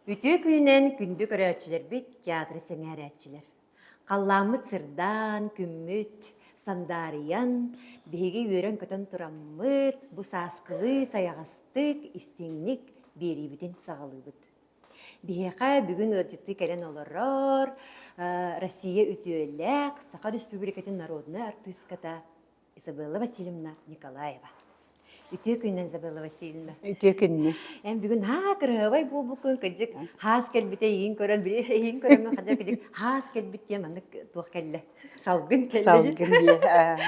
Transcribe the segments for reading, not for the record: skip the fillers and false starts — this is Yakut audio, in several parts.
Үтүө күнүнэн күндү көрөөччүлэрбит, театры сэҥээрээччилэр. Халлааммыт сырдаан, күммүт сандаарыйан, биһиги үөрэн-көтөн тураммыт, бу сааскылыы сайаҕастык, истиҥник биэриибитин саҕалыыбыт. Биһиэхэ бүгүн ыалдьыттыы кэлэн олорор Россия үтүөлээх Саха Республикатын народнай артыыската Изабелла Васильевна Николаева. Үтүө күнүнэн, Изабелла Васильевна. Үтүө күнүнэн. Эн бүгүн хаа кырыһабай буолбуккун, кыдьык хаас кэлбитэ эйигин көрөн, били эйигин көрөммүн хадьа кыдьык хаас кэлбит диэн маннык туох кэллэ? Салгын кэллэ. Салгын диэ.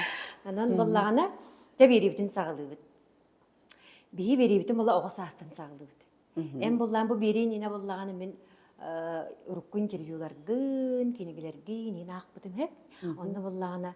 Анан буоллаҕына, дьэ биэриибитин саҕалыыбыт. Биһи биэриибитин була оҕо саастан саҕалыыбыт. Эн буллаан бу биэрии иннинэ буллаҕына мин урукку интервьюларгын, кинигэлэргин иин аахпытым һэп. Онно буллаҕына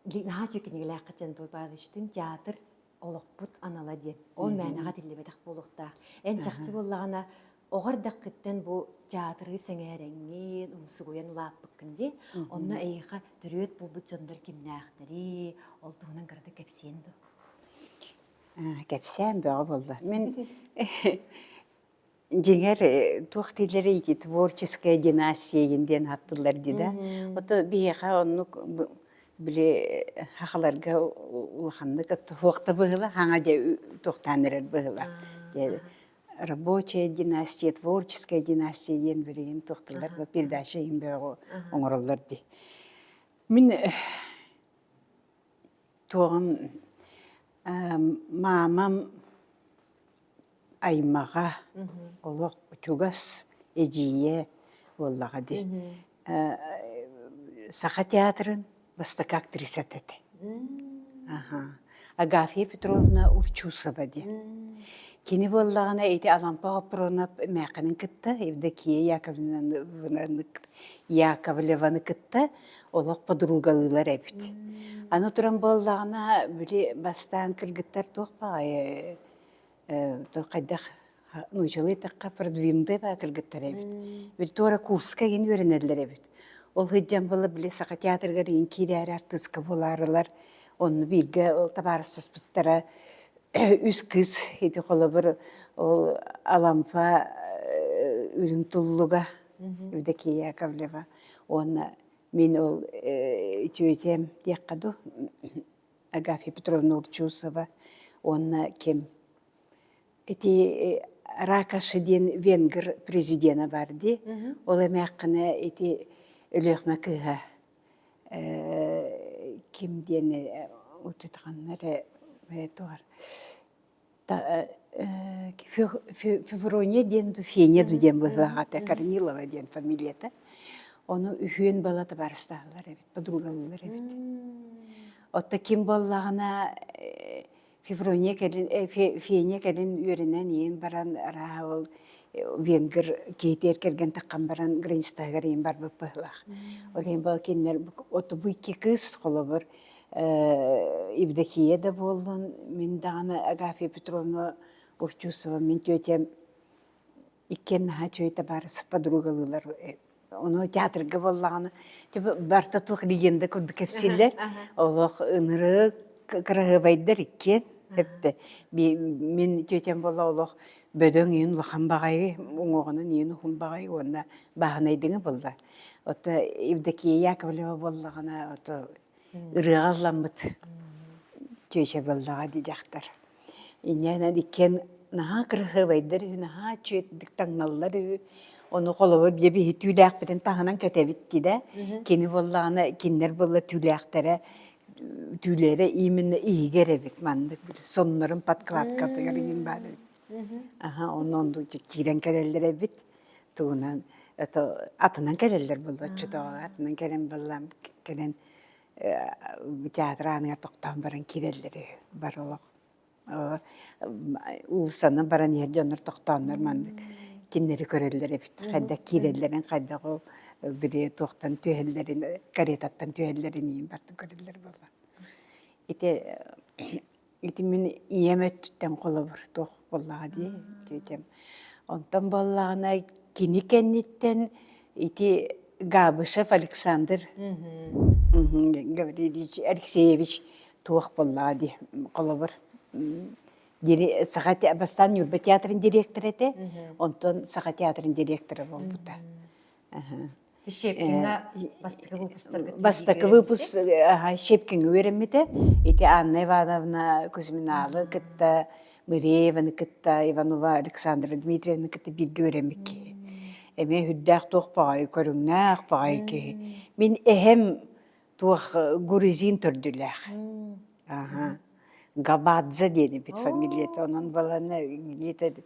наһаа үчүгэй кинигэлээххит Анатолий Павловичтыын театр олохпут анала диэн. Ол мээнэҕэ этиллибэтэх буолуохтаах. Эн чахчы буоллаҕына оҕо эрдэххиттэн бу театры сэҥээрэҥҥин, умсугуйан улааппыккын дии. Онно эйиэхэ төрүөт буолбут дьоннор кимнээхтэрий, ол туһунан кыратык кэпсиэн дуо? Кэпсээн бөҕө буолла. Мин дьиҥэр туох дииллэрий ити творческая династия диэн ааттыыллар дии да. Ото биһиэхэ оннук били хахаларга улаханнык туох да быһыла хаҥа дьэ туохтаан эрэр быһыла. Рабочая династия, творческая династия диэн билигин туохтулар передача иһин бөҕө оҥороллор дии. Мин Туоҕум маамам аймаҕа олох чугас эдьиийэ буоллаҕа дии. Саха театрын бастакы актрисата этэ. Агафья Петровна Урчусова диэн. Кини буоллаҕына ити Алампа Хоппуруонап мээххинин кытта Евдокия Яковлевнаны Яковлеваны кытта олох подругалыылар эбит. Аны туран буоллаҕына, били бастаан кыргыттар туох баҕайы хайдах нуучалыы эттэххэ продвинутый баа кыргыттар эбит. Били туора курска игин үөрэнэллэр эбит. Ол сылдьан буола били Саха театрыгар игин киирээри артыыска буолаарылар. Онно бииргэ ол табаарыстаспыттара үс кыыс ити холобур ол Алампа үрүҥ туллуга Евдокия Яковлева уонна мин ол үтүөтүөм диэххэ дуу Агафья Петровна Урчусова уонна ким ити Ракаши диэн венгр президена бар дии ол эмээххинэ ити Өлүөхүмэ кыыһа ким диэн утутаханна эрэ тугар Феврония диэн Феня диэн быһыылаах этэ, Корнилова диэн фамилията. Ону үһүөн бала табаарыстаһаллар эбит, подругалыылар эбит. Отто ким буоллаҕына Феврония кэлин, Феня кэлин үөрэнэн иһин баран арааһа ол венгр киһитигэр кэргэн таххан баран границатыгар иһин барбыт быһыылаах. Ол иһин бу кинилэр оту бу икки кыыс холобур Евдокия да буоллун, мин даҕаны Агафья Петровна Урчусова мин тетям иккиэн наһаа үчүгэй табаарыс подругалыылар ону театрга буоллаҕына типа барыта туох легенда курдук кэпсииллэр олох ынырык кыраһыабайдар иккиэн эптэ мин тетям буолла олох бөдөҥ иин улахан баҕайы уҥуоҕунан иин уһун баҕайы уонна бааһынайдыҥы буолла ото Евдокия Яковлева буоллаҕына ото ырыаҕа ылламмыт чүөчэ буоллаҕа дии дьахтар. Инньэ иккиэн наһаа кырасыабайдар үһү, наһаа үчүгэйдик таҥналлар үһү. Ону холобур дьэ биһи түүлээхпитин таһынан кэтэбит дии да. Кини буоллаҕына, кинилэр буолла түүлээхтэрэ түүлэрэ именно иһигэр эбит маннык соннорун подкладкатыгар иһин баар эбит. Аха, онно оннук киирэн кэлэллэр эбит. Тугунан это атынан кэлэллэр буолла оччотооҕу атынан кэлэн буолла кэлэн театр ааныгар тохтоон баран киирэллэр үһү бары олох уулуссанан баран иһэр дьоннор тохтооннор маннык кинилэри көрөллөр эбит хайдах киирэллэрин хайдах ол били туохтан түһэллэрин каретаттан түһэллэрин иһин бартын көрөллөр буолла ити Ити мин ийэм өттүттэн холобур туох буоллаҕа дии тетям. Онтон буоллаҕына кини кэнниттэн ити Габышев Александр Гаврильевич Алексеевич туох буоллаҕа дии холобур. Саха бастаан Ньурба театрын директора этэ, онтон Саха театрын директора буолбута. Щепкиҥҥа бастакы выпусктарга Бастакы выпуск Щепкиҥҥа үөрэммитэ. Ити Анна Ивановна Кузьминалы кытта, Мырееваны кытта, Иванова Александра Дмитриевна кытта бииргэ үөрэммит киһи. Эмиэ үрдээх туох баҕайы көрүҥнээх баҕайы киһи. Мин эһэм туох грузин төрдүлээх. Аха. Габадзе диэн эбит фамилията. Онон балана где-то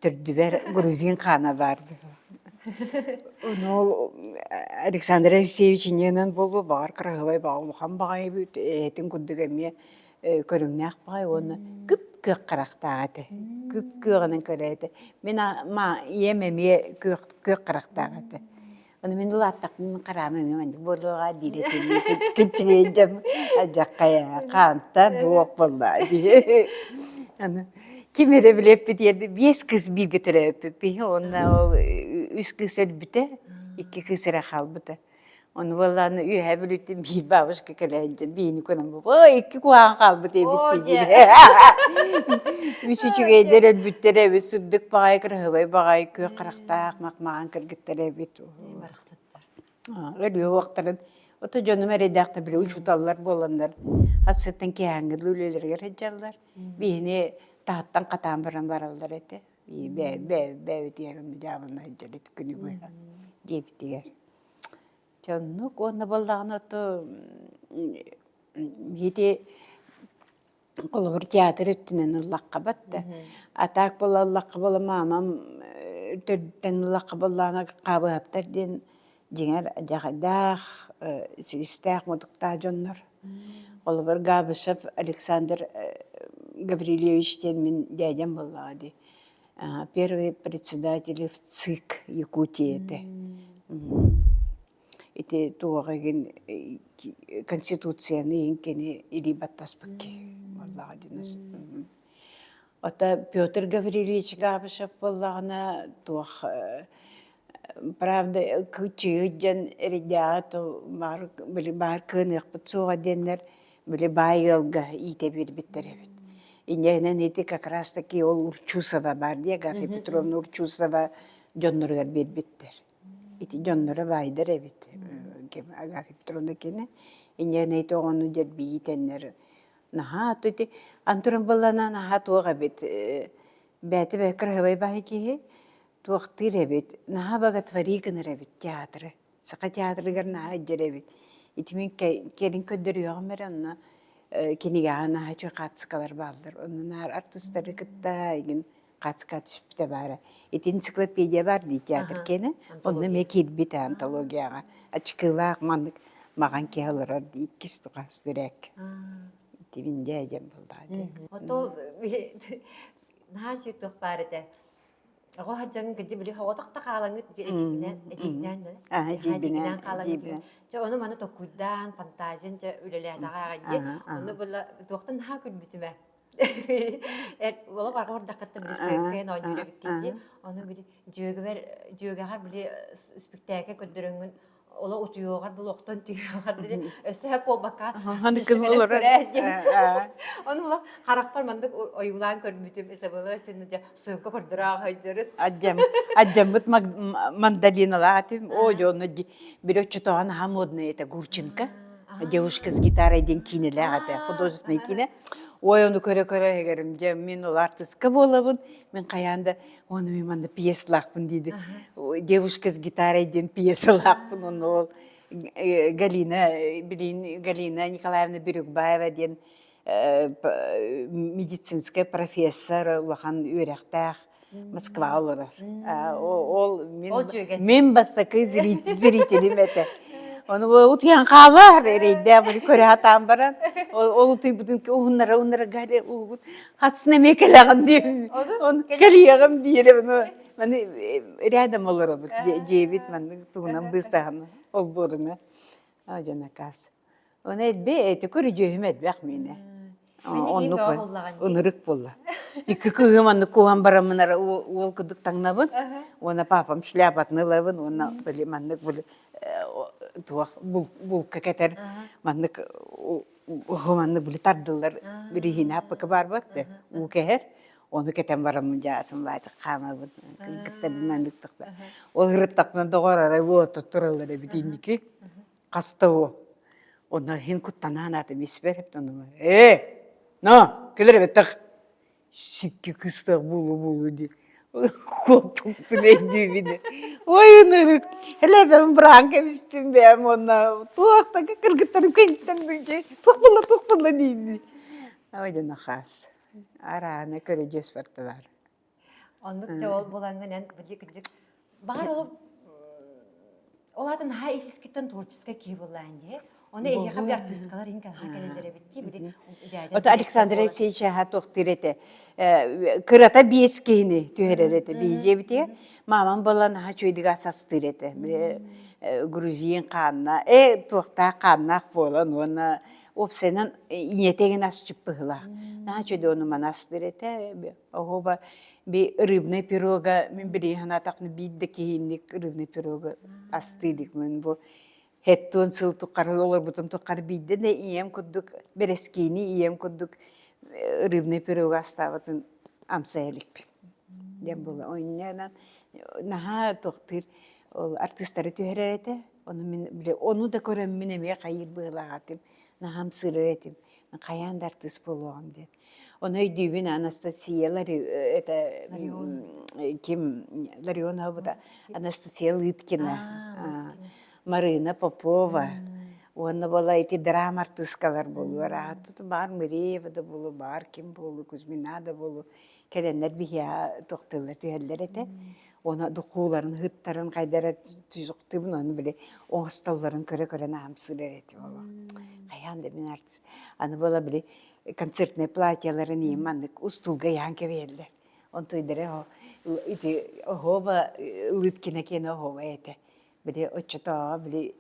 төрдүбэр грузин хаана баар. Ону ол Александр Алексеевич иннинэн буолуо баҕар кыраһыабай баҕа улахан баҕайы эбит эһэтин курдук эмиэ көрүҥнээх баҕайы уонна күп күөх харахтаах этэ. Күп күөҕүнэн көрө этэ. Мин ийэм эмиэ күөх күөх харахтаах этэ. Ону мин улааттахпын хараама эмиэ маннык буолуоҕа диир этим. Киччириэйдэм алдьаххайа хаантан буох буолла дии. Аны ким эрэ билэппит биэс кыыс бииргэ төрөөппүппүт. Уонна ол үс кыыс өлбүтэ, икки кыыс эрэ хаалбыта. Ону буоллаҕына Үөһээ Бүлүүттэн биир бабушка кэлэн дьон биини көрөн ой икки куһаҕан хаалбыт эбит диир. Үс үчүгэйдэр өлбүттэр эбит, сырдык баҕайы, кыраһыабай баҕайы, күөх харахтаах, мах-маҕан кыргыттар эбит. Барахсаттар. Өлүө Ото дьонум эрэйдээхтэр били учууталлар буоланнар хасыттан киэһээҥҥи үлэлэригэр сылдьаллар. Биһини таһыттан хатаан баран бараллар этэ. Бээ бээ бээбитигэр онно дьаабылана сылдьар этик күнү быһа диэбитигэр. Дьэ оннук уонна буоллаҕына то ити холобур театр өттүнэн ыллахха батта. А так буола ыллахха буола маамам төрдүттэн ыллахха буоллаҕына Хаабыһаптар диэн дьиҥэр дьаҕайдаах, силистээх мутуктаах дьоннор. Холобур Габышев Александр Гаврильевич диэн мин дьээдьэм буоллаҕа дии. Первый председатель в ЦИК Якутии этэ. Ити туох игин Конституцияны иһин кини илии баттаспыт киһи буоллаҕа дии. Ото Петр Гаврильевич Габышев буоллаҕына туох правда кыччыгыт дьон эрэйдээҕи баар били баар кыаныахпыт суоҕа диэннэр били баай ыалга иитэ биэрбиттэр эбит. Инньэнэн ити как раз таки ол Урчусова баар дии Агафья Петровна Урчусова дьонноругар биэрбиттэр. Ити дьонноро баайдар эбит Агафья Петровна кини. Инньэнэн ити оҕону дьэрбии иитэннэр наһаа ити антуран быллана наһаа туох эбит бэйэтэ бэйэ кыраһыбай баай киһи туохтыыр эбит наһаа боготвори гынар эбит театры Саха театрыгар наһаа илдьэр эбит. Ити мин кэлин көрдөрүөҕүм эрэ онно кинигэҕэ наһаа үчүгэй хаартыскалар бааллар. Онно наар артыыстары кытта игин хаартыска түспүтэ баара. Ити энциклопедия баар дии театр киэнэ. Онно эмиэ киирбит антологияҕа. Ачыкылаах маннык маҕан киһи олорор дии иккис тухаас дүрээк. Ити мин дьээдьэм буоллаҕа дии. Ото наһаа үчүгэй баар этэ. Оҕо сылдьаҥҥын кырдьык били оҕотох да хаалаҥҥыт эдьиийбинээн эдьиийбинээн да эдьиийбинээн хаалаҥҥыт дьэ ону маны толкуйдаан фантазиян дьэ үлэлээтэҕэ аҕай дии ону була туохтан наһаа күлбүтүм ээ олох арҕа бардаххыттан били сыаҥкайан оонньуур эбиккин дии ону били дьүөгэбэр дьүөгэҕэр били испиктээкил көрдөрөҥҥүн оло утуйуоҕар дылы охтон түһүөҕэр дылы өссө сөп буолбакка Ону ула харахпар маннык ойуулаан көрбүтүм Изабелла Васильевна дьэ сыыҥка көрдөрөөх сылдьарыт Адьам адьаммыт мандолиналаах этим оо дьэ онно били оччотооҕу наһаа модная этэ Гурченко девушка с гитарой диэн киинэлээх этэ художественный киинэ ой ону көрө-көрө иһигэрим дьэ мин ол артыска буолабын мин хайаан да Оны мен манна пьесалаахпын диди. Девушка с гитарой диэн пьесалаахпын. Онно ол Галина, билин Галина Николаевна Бирюкбаева диэн медицинскэй профессор улахан үөрэхтээх Москва олорор. Ол мин, мин бастакы зрителим этэ. Ону утуйан хаалар эрэйдээх били көрө сатаан баран ол утуйбутун уһуннара уһуннара Галя уугут Хасна эмиэ кэлэҕин диир. Ону кэлиэҕим диир. Ону маны рядом олоробут дьиэбит маннык туһунан быысаһан олбуоруна. Дьон акаас. Ону элбэ эти көрүдьүөһүм элбэх миэнэ. Оннук ынырык буолла. Икки кыыһым аннык куһан бараммын ара уол курдук таҥнабын. Уонна папам шляпатын ылабын уонна били маннык били туох булка кэтэр маннык Оһо манна били тардыллар бириһиинэ аппака баар да уу кэһэр. Ону кэтэн бараммын дьаатын баайтык хаамабын. Кыргыттарбын маннык тахта. Ол ырыттахпына доҕор арай уота тураллар эбит инники. Хаста о. Онно иһин куттанаан аатым испэр эптэн ээ, но, кэлэр эбэттэх сикки кыстах буолу буолу дии куоппуппун өйдүүбүн ой ынырык элэбэн быраан кэбистим бэйэм уонна туох да кыргыттарым кэнниттэн туох буолла туох буолла диибин ой дьэ нахаас араана көрүдьүөс бардылар Оннук дьэ ол булаҥҥын эн били кырдьык баҕар ол ол аата наһаа ис-искиттэн творческай киһи буоллаан дии. Ону эһиэхэ били артыыскалар иҥ наһаа кэлэллэр эбит дии били дядя Ото Александр Алексеевич аһа туохтуур этэ. Кырата биэс киһини түһэрэр этэ биһиэбитигэр. Маамам буолла наһаа үчүгэйдик ас астыыр этэ. Били грузин хаанна, э туохтаах хааннаах буолан уонна уопсайынан ийэтэ игин асчыт быһыылаах. Наһаа үчүгэй ону маны астыыр этэ. Оһуоба би рыбный пирога мин билии санаатахпына биир да киһинник рыбный пирога астыы илик мин бу хэттуон сыл тухары олорбутум тухары биирдэ да ийэм курдук бэрэскиини ийэм курдук рыбный пирога астаабытын амсайа иликпин диэн буолла онньанан наһаа туохтыыр ол артыыстары түһэрэр этэ ону мин били ону да көрөммүн эмиэ хайыыр быһыылаах этим наһаа ымсыырар этим хайаан да артыыс буолуоҕум диэн Ону өйдүүбүн Анастасия это ким Ларионова Анастасия Лыткина, Марина Попова уонна буола ити драма артыыскалар буолуо тут баар Мыреева да буолуо баар ким буолуо Кузьмина да буолуо кэлэннэр биһиэхэ тохтууллар түһэллэр этэ уонна духууларын ыһыттарын хайдара тузуктуубун ону били оҥостоллорун көрө-көрөн аамсыырар этим олох хайаан да мин артыыс аны буола били концертнай платьеларын ийэм маннык устуулга ыйаан кэбиһэллэр. Онтуйдара ити оһуоба Лыткина киэнэ оһуоба этэ. Били оччотооҕу били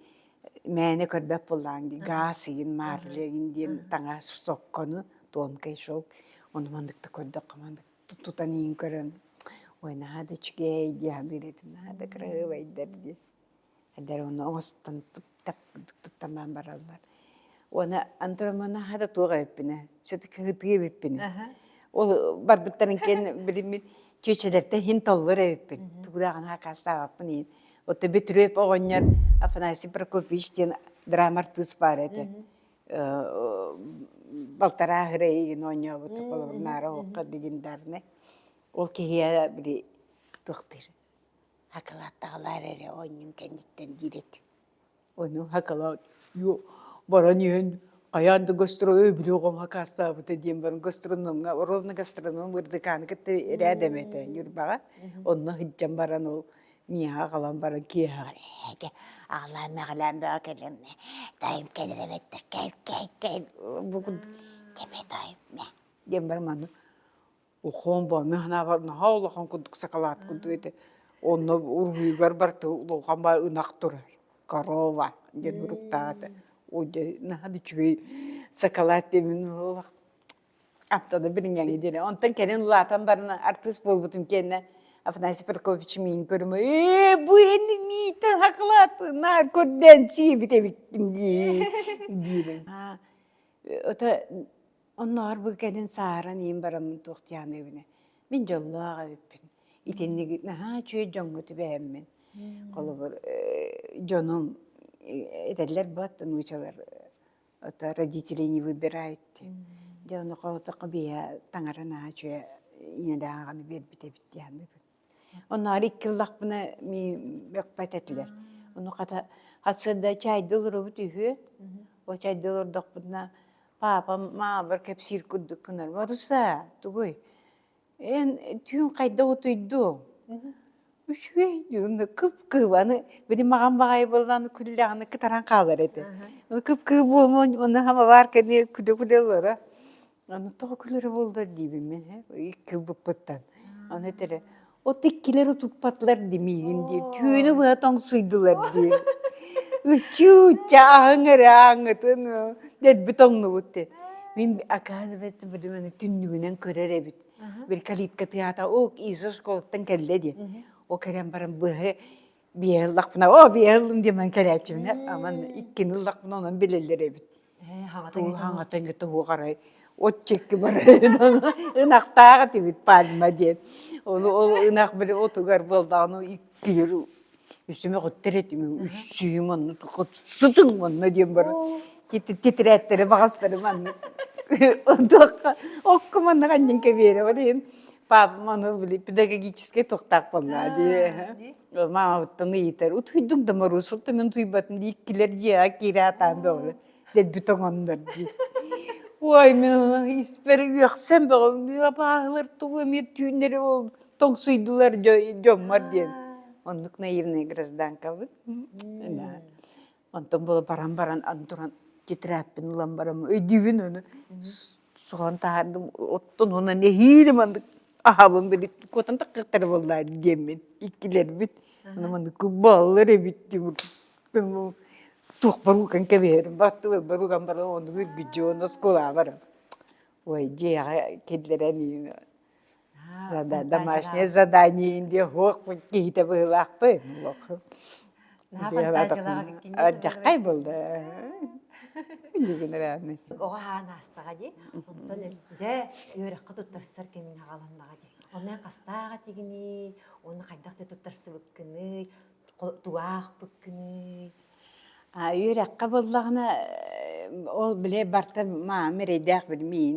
мээнэ көрбөт буоллаҕыҥ дии гаас игин марля игин диэн таҥас соккону тонкий шелк ону маннык да көрдөххө маннык тутан иин көрөн ой наһаа да үчүгэй дии саныыр этим наһаа да кыраһыабайдар диэн Эдэр ону оҥостон туттамаан бараллар. Уонна антромонаха да туох эбиппинэ, все-таки ытыы эбиппинэ. Ол барбыттарын кэн билиммин чүөчэлэртэн хин толлор эбиппин. Тугудаҕына акаастаабаппын иин. Отто Бөтүрүөп оҕонньор Афанасий Прокопьевич диэн драма артыыс баар этэ. Балтараа хырайыгын оонньообут холобур наара оһоххо легендарный. Ол киһиэ били туохтыыр Хакылааттаҕалаар эрэ оонньуун кэнниттэн диир этим. Ону хакылаат ё баран иһэн хайаан да гастрой били оҕом хакаастаабыта диэн баран гастрономҥа ровно гастроном ырдыкааны кытта рядом этэ Ньурбаҕа. Онно сылдьан баран ол миэхэ аҕалан баран киэһэҕэ ээгэ аҕалаан мэҕилээн бөҕө кэлэн тайым кэлэр эбэттэр кэл кэл кэл бу кэбэ тайым диэн баран маны Улахан баа, мин санаабар наһаа улахан курдук сакалаат курдук этэ. Онно уруһуйугар барыта улахан баа ынах турар. Корова диэн уруктаах этэ. Ой дьэ наһаа да үчүгэй сакалаат диэмин олох аптана билиҥҥэҥи диэн. Онтон кэлин улаатан баран артыыс буолбутум кэннэ Афанасий Прокопьевич миин көрүмэ ээ бу эн миитин хакылаат наар көрдөөн сиэбит эбиккин дии диирин. Ото Оннооҕор бу кэлин сааһыран иһин бараммын туох диэханыыбыный мин дьоллоох эбиппин. Итинник наһаа үчүгэй дьоҥҥо түбэһэммин. Холобур, дьонум этэллэр буолла нуучалар это родителей не выбирают диэн. Дьэ ону холотоххо биһиэхэ таҥара наһаа үчүгэй ийэлээх аҕаны биэрбит эбит дии саныыбын. Оннооҕор икки ыллахпына миин бөхпөт этилэр. Ону хата сарсыарда чаайда олоробут үһүө. Ол чаайда олордохпутуна паапам маабар кэпсиир курдук гынар. Маруса, тугуй? Эн түүн хайдах утуйдуҥ? Үчүгэй диэн кып-кыып аны били маҕан баҕайы буоллаҕына күллэҕинэ кытаран хаалар этэ. Кып-кыып буолуон уонна хамабаар кэннигэ күлэ-күлэ ылара. Аны тоҕо күлэрэ буолла диибин мин икки ылбыппыттан. Аны этэрэ, от иккилэр утуппатылар дии миигин диир. Түүнү быһа тоҥсуйдулар диир. Ыччуу-ычча аһыҥ эрэ ааҥҥытын дэлби тоҥнубут диэн. Мин оказывается билим түннүгүнэн көрөр эбит. Били калитка тыаата о Иза школаттан кэллэ диэн. О кэлэн баран быһа биэһи ыллахпына о биэһи ыллым диэн кэлээччибинэ аман иккини ыллахпына онон билэллэр эбит. Хаҥата туох арай. От чекки барар ынахтаах этибит пальма диэн. Ону ол ынах били отугар буоллаҕына иккиһир үсүмэ хоттер этим үссүүм онну сытыҥ манна диэн баран титирээттэри баҕастары маннык онтуохха окко манна ханньын кэбиэрэ ол иһин папам ону били педагогическай туохтаах буоллаа дии маамабыттан ыйытар утуйдуҥ да Маруся мен утуйбатым дии иккилэр дьиэҕэ киирэ атаан бөҕөлөр дэлби тоҥоннор диир ой мен испэр үөхсэн бөҕө абааһылар тугу эмиэ түүннэри ол тоҥсуйдулар дьоммор диэн оннук наивная гражданкабыт онтон буола баран баран ан туран тетрадьпын ылан баран өйдүүбүн ону соһон таһаардым оттон онон эһиилим маннык аһабын били куотан таххыттара буоллаа диэммин иккилэрбит ону маннык баллар эбит диэн туох баруукан кэбиһэрим баттыбар баруукан баран оннук үргүдьү уонна оскуолаҕа барам ой дьиэҕэ киллэрэн домашнее задание диye хуох киһитэ быһыылаахпын Дьаххай буолла. Дьигинэрээнни. Оҕо хаан аастаҕа дии. Онтон дьэ үөрэххэ туттарсар кэмин аҕаланнаҕа дии. Онно хастааҕа тигиний, уонна хайдах да туттарсыбыккыный, тугаахпыккыный. А үөрэххэ буоллаҕына ол били барта маам эрэйдээх били миин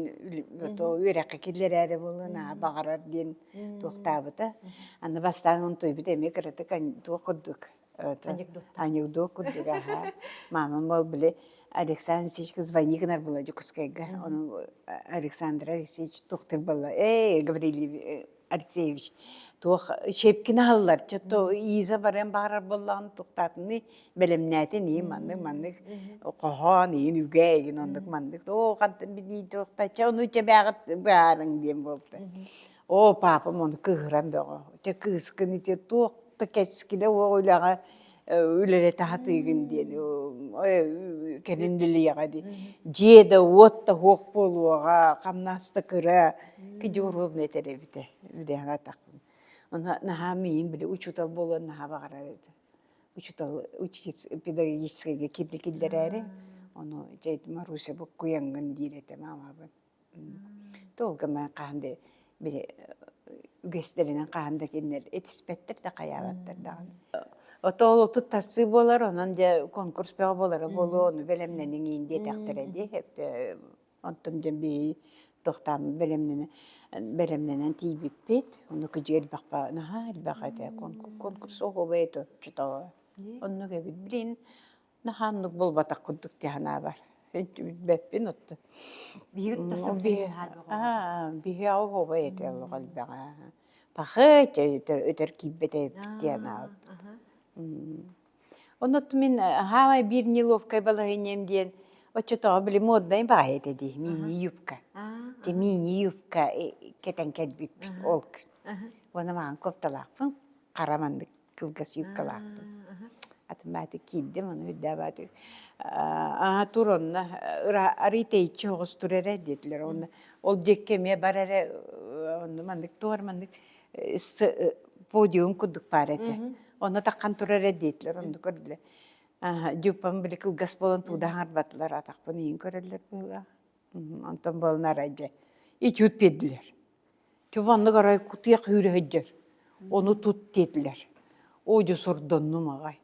үөрэххэ киллэрээри буолуо наһаа баҕарар диэн туохтаабыта. Аны бастаан онтуйбут эмиэ кыратык туох курдук анекдот курдук аһа. Маамам ол били Александр Алексеевичка звони гынар буолла Дьокуускайга. Ону Александр Алексеевич туохтур буолла эй Гаврилий Алексеевич туох щепкин аһаллар чотто Иза барыан баҕарар буоллаҕына туохтаатыный бэлэмнээтин иин маннык маннык хоһоон иин үгэ игин оннук маннык оо хантан билии туохтача ону чэбээҕит баарыҥ диэн буолта оо папам ону кыыһыран бөҕө чэ кыыскын ити туох да кэскилэ уох үлэҕэ үлэлэтэ сатыыгын диэн кэлин лилийэҕэ дии дьиэ да уот да суох буолуоҕа хамнас да кыра кидьуоруобна этэр эбитэ билиэҕэ атахпын ону наһаа миин били учуутал буолуон наһаа баҕарар этэ учуутал учительс педагогическайга киирдэ киллэрээри ону дьэ Маруся буккуйаҥҥын диир этэ маамабын Туолга хаһан да били үгэстэринэн хаһан да кинилэр этиспэттэр да хайаабаттар даҕаны. Ото ол туттарсыы буолар, онон дьэ конкурс бөҕө буолара буолуо, ону бэлэмнэниҥ иин диэтэхтэрэ дии. Онтон дьэ биһи туохтаан бэлэмнэнэн бэлэмнэнэн тиийбиппит. Ону кыдьыы элбэх наһаа элбэх этэ. Конкурс оһуобай этэ оччотооҕу. Оннук эбит. Блин, Наһаа оннук буолбатах курдук дии санаабар. Билбэппин оттон. Биһиги туттарсыбыт Биһи оһуобай этэ олох элбэҕэ. Пахы өтөр өтөр киирбэт эбиппит дии санаабыт. Онно мин хаамай биир неловкай балаһыанньам диэн оччотооҕу били моднай баҕайы этэ дии мини-юбка. Дьэ мини-юбка кэтэн кэлбиппит ол күн. Уонна маҥан копталаахпын хара маннык кылгас юбкалаахпын. Атын киирдим, ону үрдээбаатык аа тур онно арый тэйиччи оҕус тур эрэ диэтилэр. Онно ол диэкки эмиэ бар эрэ онно маннык туор маннык подиум курдук баар этэ. Онно таххан турар эрэ диэтилэр, онно көрдүлэр. Дьуппам били кылгас буолан тууда хаҥарбатылар, атахпын иин көрөллөр быһыылаах. Онтон буолан арай дьэ этюд биэрдилэр. Чубаннык арай кутуйах үүрэ сылдьар. Ону тут диэтилэр. Оо дьэ сордоннум аҕай.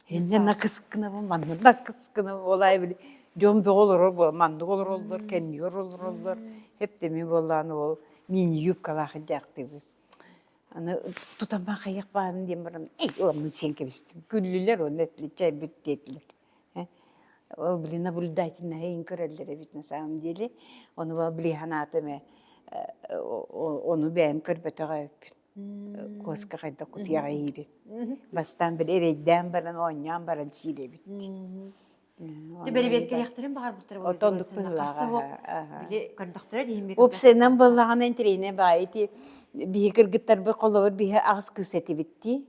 Инньэ накыскынабын, манна накыскынабын ол аайы били дьон бөҕө олорор буола маннык олороллор, кэннигэр олороллор. Эптэмий буоллаҕына ол мини-юбкалаах илдьээхтиибин. Аны тутан хайах баарын диэн баран, эй ыламмын сиэн кэбистим. Күллүлэр уонна этилэр, чэй бүт диэтилэр. Ол били наблюдательнайын көрөллөр эбит на самом деле. Ону били санаатым ээ ону бэйэм көрбөтөх эбиппин. Куоска хайдах кутуйаҕа иирин. Бастаан били эрэйдээн баран, оонньоон баран сиир эбит. Бэрэбиэркэлиэхтэрин баҕарбыттара буолуо. Отоннук быһыылааҕа. Били көрдөхтөрө диһин Уопсайынан буоллаҕына интэриэһинэй баҕайы ити биһи кыргыттарбыт холобур биһи аҕыс кыыс этибит дии.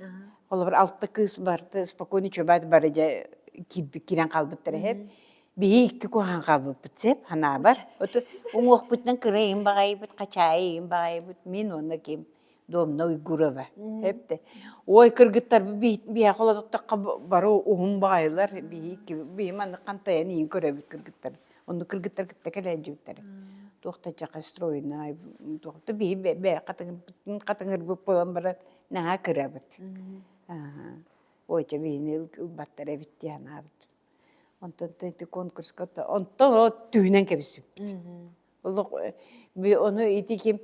Холобур алта кыыс барыта спокойно чөбөт бары дьэ киирбит киирэн хаалбыттар эһэп. Биһи икки куһаҕан хаалбыппыт сеп ханаабар. Оту уҥуохпутунан кыра иин баҕайыбыт, хачаайы иин баҕайыбыт, мин уонна ким Домна Уйгурова. Эпте. Ой, кыргыттар биһиэхэ холотохтоххо бары уһун баҕайылар. Биһи биһи маннык хантайан иин көрөбүт кыргыттар. Онну кыргыттар кытта кэлээдьибиттэр. Туох да дьаха стройнай, туох да биһи бэйэ хатыҥырбыт буолан баран наһаа кырабыт. Ой, чэ биһини ылбаттар эбит дии санаабыт. Онтон ити конкурска онтон ол түһүнэн кэбиспиппит. Олох ону ити ким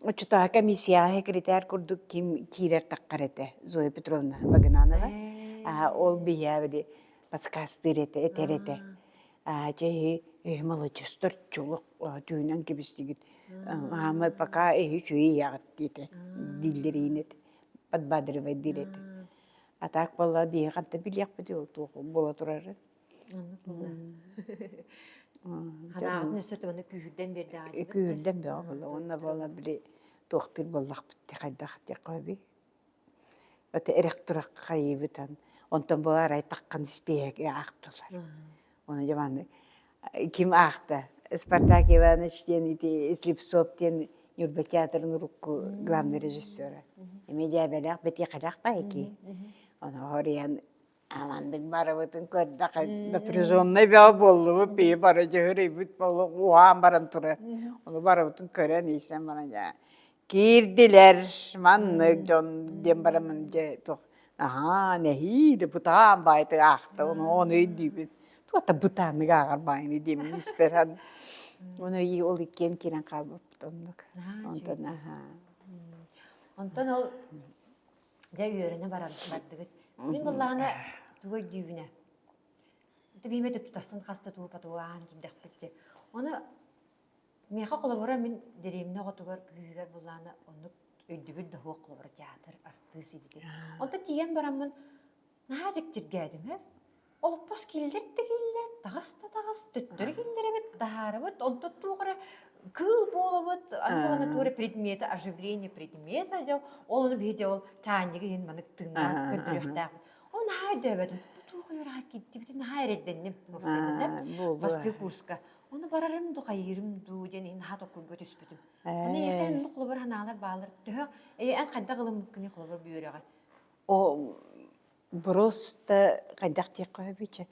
оччотооҕу комиссияҕа секретарь курдук ким киирэр таххар этэ Зоя Петровна Багынанова. Ол биһиэхэ били подсказтыыр этэ, этэр этэ. Аа дьэ эһи эһи маладьыстар чулук түүнэн кэбистигит. Аама пока эһи үчүгэй ийэҕит диэтэ дииллэр иин этэ подбадривай диир этэ. А так буолла биһи ханта билиэхпитий ол туох буола турары. Оннук буолла. Ханаабытын өссө туганы күүһүрдэн биэрдэҕэ Күүһүрдэн бөҕө буолла. Уонна буола били туохтуур буоллахпыт хайдах диэххэ Ото эрэх-турах хайыыбытан, онтон бу арай таххан испиэһэги аахтылар. Оны дьэ маны ким аахта? Спартак Иванович диэн ити Слепцов диэн Ньурба театрын урукку главный режиссера. Эмиэ дьээбэлээх бэтиэхэлээх баайки. Ону хоруйан амандык барыбытын көрдөх напряженный бөҕө буоллубут бии бары дьөһүрүйбүт буолуох уһаан баран турар. Ону барыбытын көрөн исэн баран дьэ Киирдилэр, маннык дьон диэн бараммын дьэ туох аһаа нэһиилэ бытаан баайытык аахта ону ону өйдүүбүн. Туох бытааннык ааҕар баайыны диэммин испэр Ону ол иккиэн киирэн хаалбыппыт оннук. Онтон аһаа. Онтон ол дьэ үөрэнэ баран бардыгыт. Мин буоллаҕына тугу өйдүүбүнэ. Биимэ тутарсын хаста туупа тугаан киирдэхпит дьэ. Ону Миэхэ холобура мин дэриэбинэ оҕотугар кыыһыгар буллаана оннук өйдөбүл да суох холобура театр, артыыс эбитин. Онтон тиийэн бараммын наһаа дьиктиргээдим ээ. Олоппос киллэр да киллэр, таҕыс да таҕыс, төттөрү киллэрэбит, таһаарабыт, онтон туох эрэ кыыл буолабыт, аны буолана туох эрэ предмета, оживление предмета дьэ ол ону биһиги ол чаанньыгы иһин манык тыыннаан көрдөрүөхтээх. Ол наһаа өйдөөбөтүм. Бу туох ыараха киирдибитин наһаа эрэйдэнним уопсайынан бастыы курска. Ону барарым дуу, хайыырым дуу диэн иһин наһаа толкуйга түспүтүм. Аны эйиэхэ оннук холобур санаалар бааллар. Төһө эн хайдах ылыммыккыный холобур бу үөрэҕи? О просто хайдах диэххэ сөбүй чэ.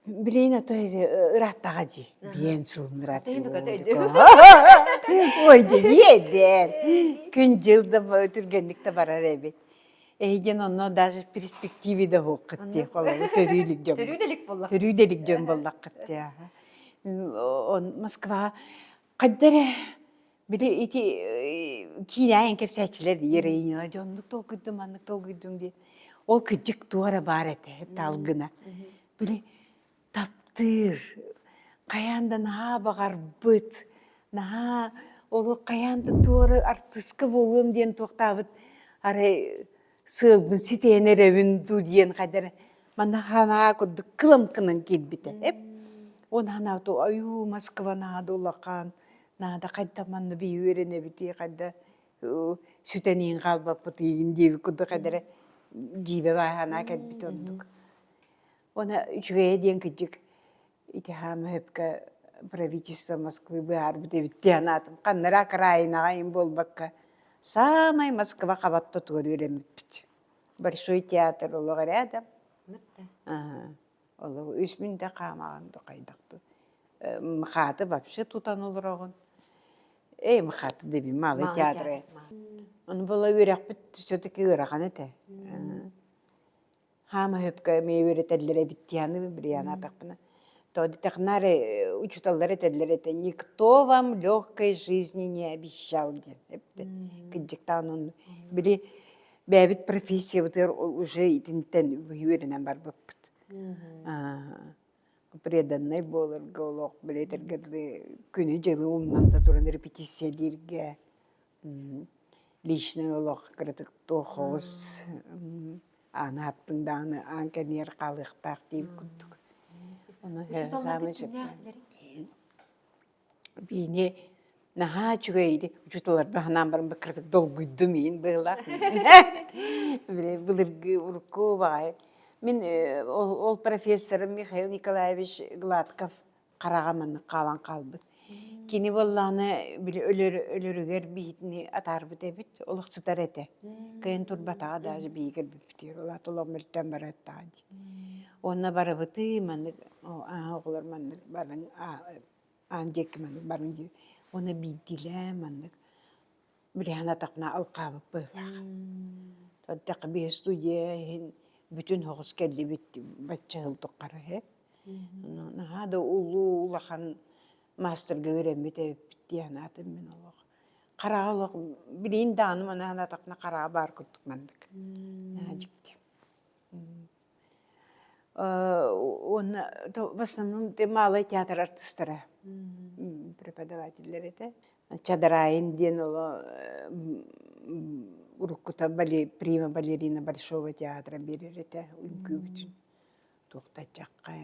Билигин ото ырааттаҕа дии. Биэн сылын Ой дьэ биэдэр. Күн-дьыл да түргэнник да барар эбит. Эйигин онно даже в перспективе да уһуоххут дии холобур төрүү илик дьон Төрүү да илик буоллаххыт. Төрүү да илик дьон буоллаххыт дии Москва хайда эрэ били ити киинээн кэпсээччилэр героиняла дьэ оннук толкуйдум маннык толкуйдум диэн ол кырдьык туох эрэ баар этэ талгына били таптыыр, хайаан да наһаа баҕарбыт, наһаа олох хайаан да туора артыыска буолуом диэн туохтаабыт арай сыалбын ситиһэн эрэбин дуу диэн хайда эрэ манна санаа курдук кыламкынан киирбитэ эп уон санаа айуу Москва наада улахан наада хайдах манна биһи үөрэнэбитий хайда сүтэн иһин хаалбаппыт иһин диэбит курдук хайда эрэ дьиибэ баай санаа кэлбит ордук Уонна үчүгэйэ диэн кырдьык ити хаама сөпкө правительство Москвы быһаарбыт эбит дии санаатым. Ханна эрэ окраинаҕа им буолбакка саамай Москва хабатта тугар үөрэммиппит. Большой театр олох рядом. Олох үс мүнүүтэ хаамаҕын да хайдах дуу. МХАТы вообще тутан олороҕун. Эй, МХАТы дебин малый театры. Ону была үөрэхпит все-таки ыарахан этэ. Хаама сөпкө эмиэ үөрэтэллэр эбит диэни билиэн атахпына. То дитэхнары учууталлар этэллэр этэ никто вам легкой жизни не обещал диэн эптэ. Кырдьыктаан онну били бэйэбит профессиябытыгар уже итинтэн үөрэнэн барбыппыт. Преданнай буоларга олох били этэргэ дылы күнү-дьылы умнан да туран репетициялииргэ личный олох кыратык туох оҕус ааны аттыҥ даҕаны аан кэннигэр хаалыахтаах диэбит курдук. Ону саамай сөптөөх. Биини наһаа үчүгэй учууталларбын санаан баран кыратык долгуйдум иин быһыылаах. Былыргы урукку баҕайы. Мин ол профессорым Михаил Николаевич Гладков хараҕа маннык хаалан хаалбыт. Кини буоллаҕына били өлөр өлөрүгэр биһитини атаарбыт эбит, олох сытар этэ. Кыайан турбатаҕа даже биһиги кэлбиппитигэр, ол аата олох мөлтөөн барыаттаҕа дии. Уонна барыбытыы маннык оҕолор маннык баран аан диэки маннык баран дии. Уонна биирдиилээн маннык билиһэн атахпына алҕаабыт быһыылаах. Ардах биһи студия иһин бүтүн соҕус кэллибит бачча сыл тухары иһэ. Наһаа да улуу улахан маастарга үөрэммит эбиппит дии санаатым мин олох. Хараҕа олох билигин даҕаны маны санаатахпына хараҕа баар курдук маннык. Наһаа дьикти. Уонна в основном малый театр артыыстара преподавателлэр этэ. Чадараин диэн оло уруккута прима балерина Большого театра биэрэр этэ үҥкүүбүтүн туохтаччаххай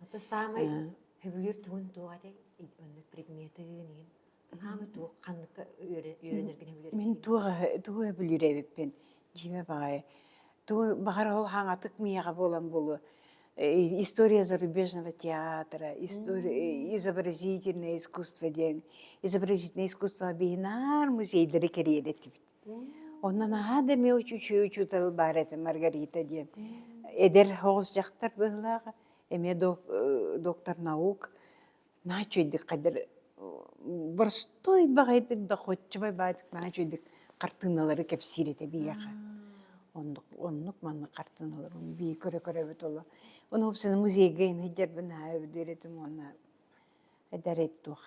Это самый сөбүлүүр тугун туох этэй оннук предметы иһин Хаамы туох ханныкка үөрэнэргин сөбүлүүр Мин туох тугу сөбүлүүр эбиппин дьиибэ баҕайы тугу баҕар ол хаҥатык миэхэ буолан буолуо история зарубежного театра история изобразительное искусство диэн изобразительное искусство биһинаар музейдары кэрийэр этибит онно наһаа да эмиэ үчүгэй учуутал баар этэ Маргарита диэн эдэр соҕус дьахтар быһыылааҕа эмиэ доктор наук наһаа үчүгэйдик хайдах боростуой баҕайытык доходчубай баҕайытык наһаа үчүгэйдик хартыыналары кэпсиир этэ биһиэхэ. Оннук оннук маннык хартыыналар бии көрө-көрөбүт оло. Ону уопсайынан музейга иһин сылдьарбын наһаа өйдүүр этим уонна эдэр туох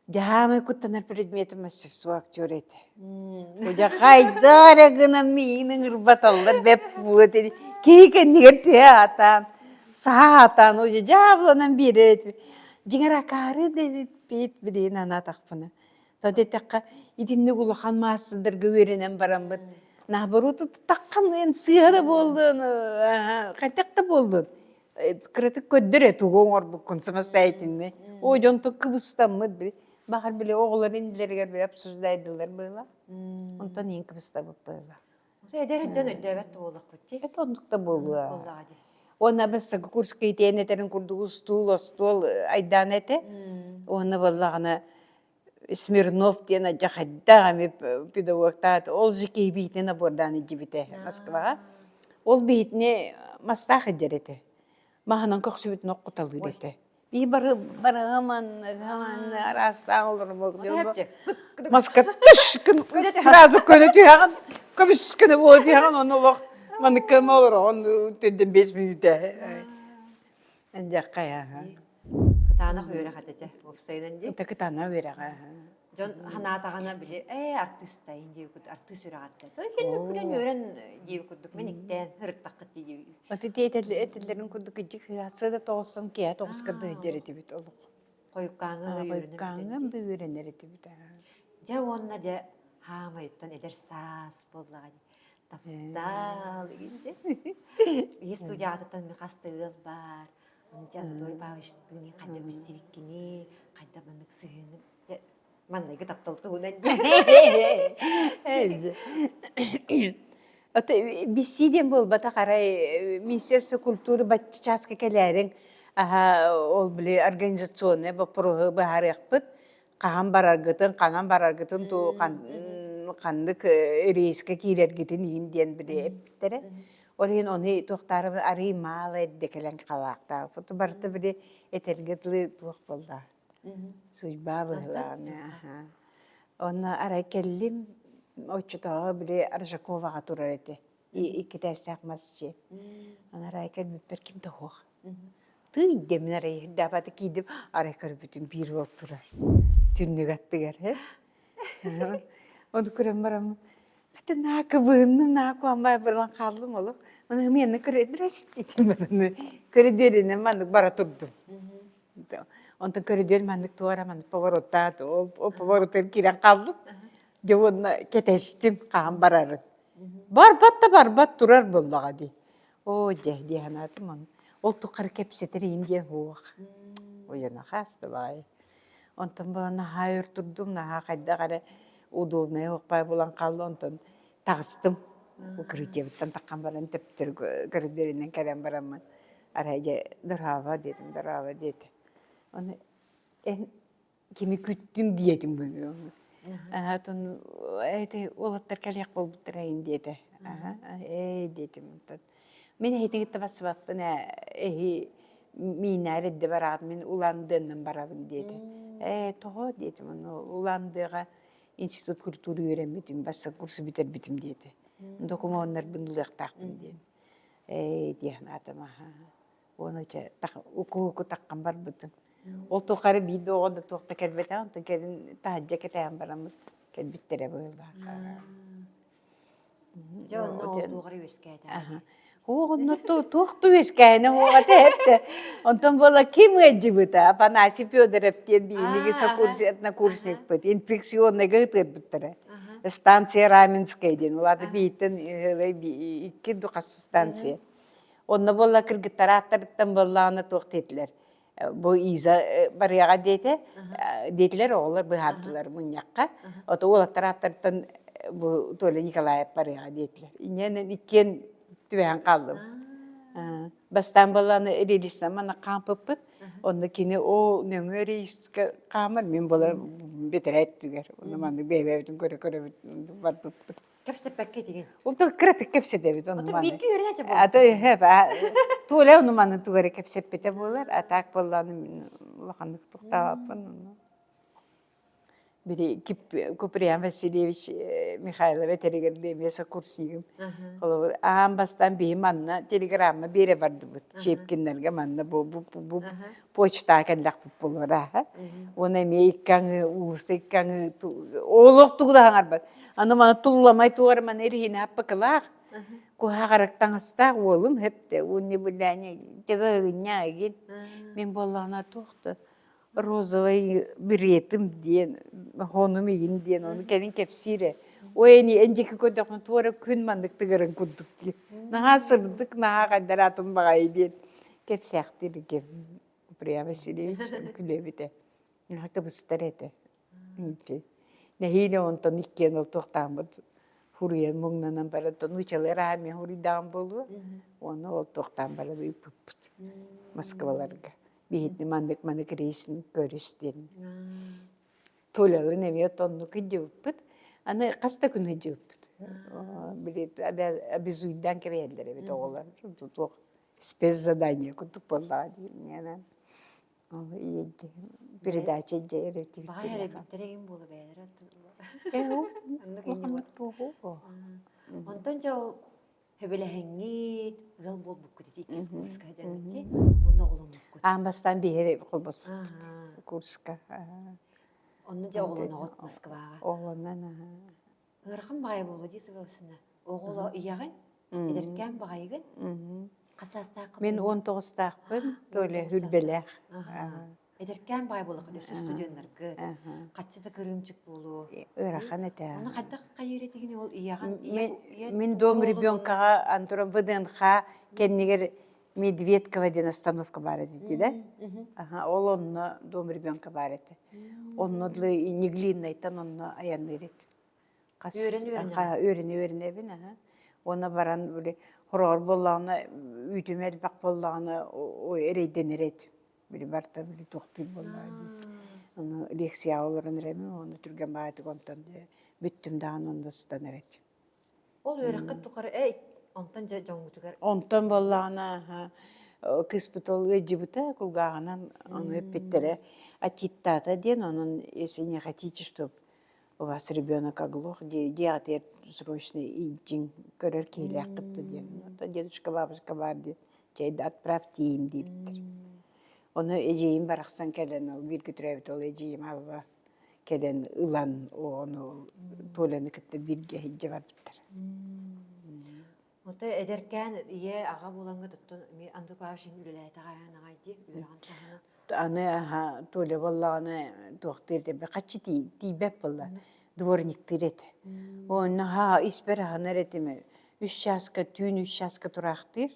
Дьаһаамай куттанар предметим мастерство актер этэ. Дьэ хайдах эрэ гынан миигин ыҥырбаталлар бэп буолуо этэ. Киһи кэннигэр түһэ аатаан, саһа аатаан, уже дьаабыланан биэрэр этим. Дьиҥэр акаары да эбиппит билигин анаатахпына. То диэтэххэ, итинник улахан маастардарга үөрэнэн бараммыт, наоборот, таххан эн сыыһа да буоллун, хайдах да буоллун, кыратык көрдөр ээ тугу оҥорбуккун самостоятельный. О, дьонтон кыбыстаммыт били. Баҕар били оҕолор иннилэригэр били обсуждайдылар быыла. Онтон иин кыбыстабыт быыла. Эдэр дьон өйдөөбөт да буоллахпыт дии. Это оннук да буолуо. Уонна бастакы курска итиэн этэрин курдук устуул, остуол айдаан этэ. Уонна буоллаҕына Смирнов диэн адьа хайдах эми педагогтаат ол же киһи биһитинэн набордаан илдьибитэ Москваҕа. Ол биһитини мастаах илдьэр этэ. Маһынан көхсүбүтүн оккуталыыр этэ. Бии бары барыгаман араастаах олорбок маска тыш сразу көнө түһэҕин көмүс көнө буола түһэҕин ону олох маныккын олороҕун төрдөн 5 мүнүүтэ Дьаххай аха. Кытаанах үөрэх этэ дьэ, уопсайынан дии. Это кытаанах үөрэҕэ. Дьон ханаатаҕына били ээ артыыстайын диэбит курдук артыыс үрэҕэр той кэннэ күлэн үөрэн диэбит курдук мен иктээн ырыттаххыт дии Аты этэллэрин курдук ижик сыа да тоҕуссан киһи тоҕуска да сылдьар этибит олох. Хойуккааҥҥы да Хойуккааҥҥы да үөрэнэр этибит. Дьэ уонна дьэ хаамайыттан эдэр саас буоллаҕа дии. Таптаал игинде. Ийэ студиятыттан хас да ыал баар. Дьэ Анатолий Павловичтыын хайдах билсибиккиний, хайдах маннык сыһыаны дьэ манныгы таптал туһунан диэн. Ото билсии диэн буолбатах арай Министерство культуры баччааска кэлээриҥ аха ол били организационнай боппуруоһу быһаарыахпыт хаһан бараргытын, ханан бараргытын туу ханнык рейскэ киирэргитин иһин диэн били эппиттэрэ. Ол иһин ону туохтаары арыый маала эрдэ кэлэн халаахтаабыт. Барыта били этэргэ дылы туох буолла. Судьба быһылааны. Онно арай кэллим, оччотооҕу били Аржаковаҕа турар этэ. Иккитээстээх мас дьиэ. Аны арай кэлбиппэр ким да суох. Тыый дэмин арай даабата киирдим, арай көрбүтүм биир уол турар. Түннүк аттыгар. Ону көрөн бараммын, хата наһаа кыбыһынным, наһаа куһаҕан баран хааллым олох. Ону миэнэ көрө здрасте диэн көрүдүөрүнэн маннык бара турдум. Онтон көрүдүөр маннык туора маннык повороттаат, ол поворотугар киирэн хааллым. Дьэ уонна кэтэстим хаһан барарын. Барбат да барбат турар буоллаҕа дии. Оо дьэ дии санаатым ону. Ол тухары кэпсэтэр иһин диэн суох. Уйана хаас да баҕайы. Онтон буолан наһаа өр турдум, наһаа хайдах эрэ удобнай уохпай булан хаалла, онтон таҕыстым. Укрытиебыттан таххан баран төптөрү көрүдүөрүнэн кэлэн бараммын арай дьэ дорообо диэтим, дорообо диэтэ. Ону эн кими күттүҥ диэтим быһыы. Аһа, эти уолаттар кэлиэх буолбуттара иһин диэтэ. Аһа, ээ диэтим. Мин эһитин кытта барсыбаппын ээ, эһи миинээр эрдэ бараҕыт, мин Улан-Удэннан барабын диэтэ. Ээ, тоҕо диэтим, ону Улан-Удэҕэ институт культуры үөрэммитим, бастакы курсу бүтэрбитим диэтэ. Докумуоннарбын ылыахтаахпын диэн. Ээ, дии санаатым аһа. Уонна чэ, уку-уку таххан барбытым. Ол тухары биир да оҕо да туох да кэлбэтэх, онтон кэлин таһырдьа кэтээн бараммыт кэлбиттэрэ быһыылаах. Дьэ онно ол туох эрэ үөскээтэ. Һуох онно туох да үөскээһинэ һуох этэ эттэ. Онтон буола ким ыалдьыбыта? Афанасий Федоров диэн биһиги однокурсникпыт инфекционныйга ытыарбыттара. Станция Раменская диэн. Улаата биһиттэн икки хас станция. Онно буолла кыргыттар ааттарыттан буоллаҕына туох диэтилэр бу Иза барыаҕа диэтэ диэтилэр оҕолор быһаардылар мунньахха ото уолаттар ааттарыттан бу Толя Николаев барыаҕа диэтилэр инньэнэн иккиэн түбэһэн хааллыбыт бастаан буоллаҕына рельсынан манна хаампыппыт онно кини ол нөҥүө рейскэ хаамар мин буола бэтэрээ өттүгэр онно маннык бэйэ-бэйэбитин көрө-көрөбүт барбыппыт Кэпсэппэккэ этигин. Онтон кыратык кэпсэтэбит Ото ону маны. бииргэ үөрэнээччи А буолбут. то Толя ону маны тугу эрэ кэпсэппитэ буолар, а так буоллаҕына мин улаханнык туохтаабаппын ону. Били Куприян Васильевич Михайлов этэригэр эмиэ сокурсигым. Холобур, аан бастаан биһи манна телеграмма биэрэ бардыбыт. Чепкиннэргэ манна бу бу бу почтаҕа кэллэхпит буолуора уонна эмиэ икки аҥыы уулусса икки аҥыы олох тугу да хаҥарбат аны маны тулламай туора маны эриһинэ аппакылаах куһаҕарык таҥастаах уолум хөптө уонна билээни төбө ыгынньаа мин буоллаҕына туох да розовый беретим диэн хонум игин диэн ону кэлин кэпсиирэ ой эн эн диэки көрдөхпүнэ туора күн маннык тыгарын курдук диэн наһаа сырдык наһаа хайдар атын баҕайы диэн Кэпсээхтииргэ Куприян Васильевич күлэбитэ. Кыбыстар этэ. Нэһиилэ онтон иккиэн ол туохтааммыт хуруйан муҥнанан баран нуучалар аамия хуруйдаан буолуо. Уонна ол туохтаан баран ыыппыппыт Москваларга. Биһитни маннык маннык рейсин көрүс диэн. Толялын эмиэ оннук ыдьыбыппыт. Аны хас да күн ыдьыбыппыт. Били обезуйдаан кэбиһэллэр эбит оҕолор. Туох спецзадание курдук буоллаҕа диэн передача Баҕар эрэ игин буола бэйэлэрэ Онтон дьэ ол хөбүлэһэҥҥит ыал буолбуккут ити иккис курска дьаҥҥыт уонна оҕоломмуккут. Аан бастаан биһири холбоспуппут курска. Онно дьэ оҕолоноҕут Москваҕа. Оҕолонон Ыарахан баҕайы буолуо дии сыбабысына. Оҕоло ийэҕин, эдэркээн баҕайыгын. Хас саастааххын? Мин 19-таахпын, Толя хүрбэлээх. Эдэркээн баҕайы буоллаххын өссө студеннаргыт. Хаччы да кырыымчык буолуо. Ыарахан этэ. Ону хайдах хайыыр этигин ол ийэҕин? Мин дом ребенкаҕа Антон ВДНХ кэннигэр Медведково диэн остановка баар этэ да? Ол онно дом ребенка баар этэ. Онно Неглиннайтан онно айанныыр этим. Хас үөрэнэ үөрэнэбин аха. Уонна баран били хороҕор буоллаҕына үүтүм элбэх буоллаҕына эрэйдэнэр этим. Били барта били туохтуур буоллаҕа дии. Ону лекцияҕа олорон эрэбин уонна түргэн баҕайытык онтон бүттүм даҕаны онно сытан этим. Ол үөрэххит тухары эй онтон дьэ дьоҥҥутугар Онтон буоллаҕына кыыспыт ол ыалдьыбыта кулгааҕынан ону эппиттэрэ отиттаата диэн онон если не хотите чтоб у вас ребенок оглох дьиэҕитигэр срочно илдьиҥ көрөр киһилээххит да диэн дедушка бабушка баар диэн чэй да отправьте им диэбиттэр ону эдьиийим барахсан кэлэн ол бииргэ төрөөбүт ол эдьиийим Алла кэлэн ылан ону Толяны кытта бииргэ илдьэ барбыттар. Ото эдэркээн ийэ аҕа буолаҥҥа туттун Андрей Павлович үлэлээтэҕэ аҕай дии үөрэҕин таһынан. Аны аха Толя буоллаҕына туохтуур этэ хаччы тиийбэт буолла дворниктыыр этэ. Онно ха испэр аһынар этим үс чааска түүн үс чааска тураахтыыр.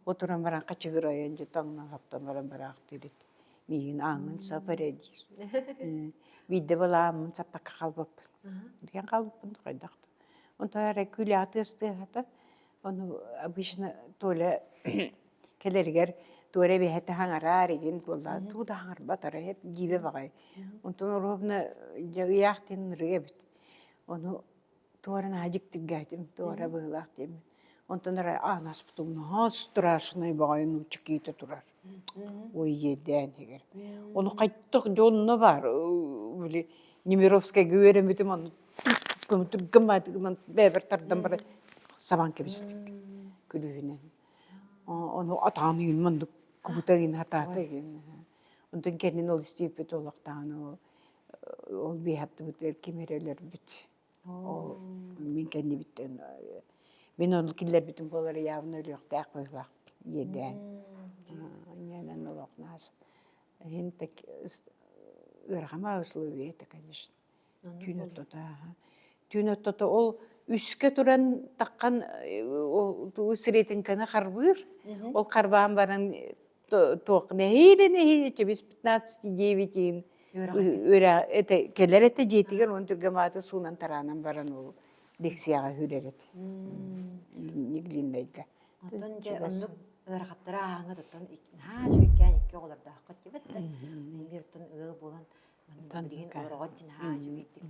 Отуран баран хачыгыр ойон дьэ тоҥнон хаптан баран бараахтыыр этэ. Миигин ааҥҥын сап эрэ диир. Биирдэ былааммын саппакка хаалбыппын. Диэн хаалбыппын хайдах да. Онтон эрэ күлэ тыас-тыаһата. Ону обычно Толя кэлэригэр туора эбиһэтэ хаҥараар игин буолла. Тугу да хаҥарбат арай дьиибэ баҕайы. Онтон оруобуна дьэ ыйаах диэн ырыа эбит. Ону туора наһаа дьиктиргээтим, туора быһыылаах диэммин. Онтон арай аан аспытым наһаа страшнай баҕайы нуучча киһитэ турар. Ой иэдээн иһигэр. Ону хайдах дьонно баар били Немировскайга үөрэммитим ону түргэн баайдыгынан бэйэбэр тардан баран сабан кэбистик күлүүһүнэн. Ону атаан иһин маннык кубута иһин хатаата иһин. Онтон кэннин ол истиэппит олохтоон ол ол биэһаттыбытыгар ким эрэ өлөрбүт. Ол мин кэннибиттэн мин ону киллэрбитим буолар явно өлүөхтээх быһыылаах иэдээн. Инньэнэн олох наас иһин так ыарахама условие это конечно. Түүн ортото түүн ортото ол үскэ туран таххан ол сретенканы харбыыр. Ол харбаан баран туох нэһиилэ нэһиилэ чэбис 15:09 үөрэ этэ кэлэр этэ дьиэтигэр уон түргэн мааты суунан тараанан баран ол лекцияҕа үүрэр этэ Неглиннайга Оттон дьэ оннук ыарахаттары ааһаҥҥа оттон наһаа үчүгэйкээн икки оҕолордооххут дибит да биир оттон ыал буолан билигин олороҕут дии наһаа үчүгэйдик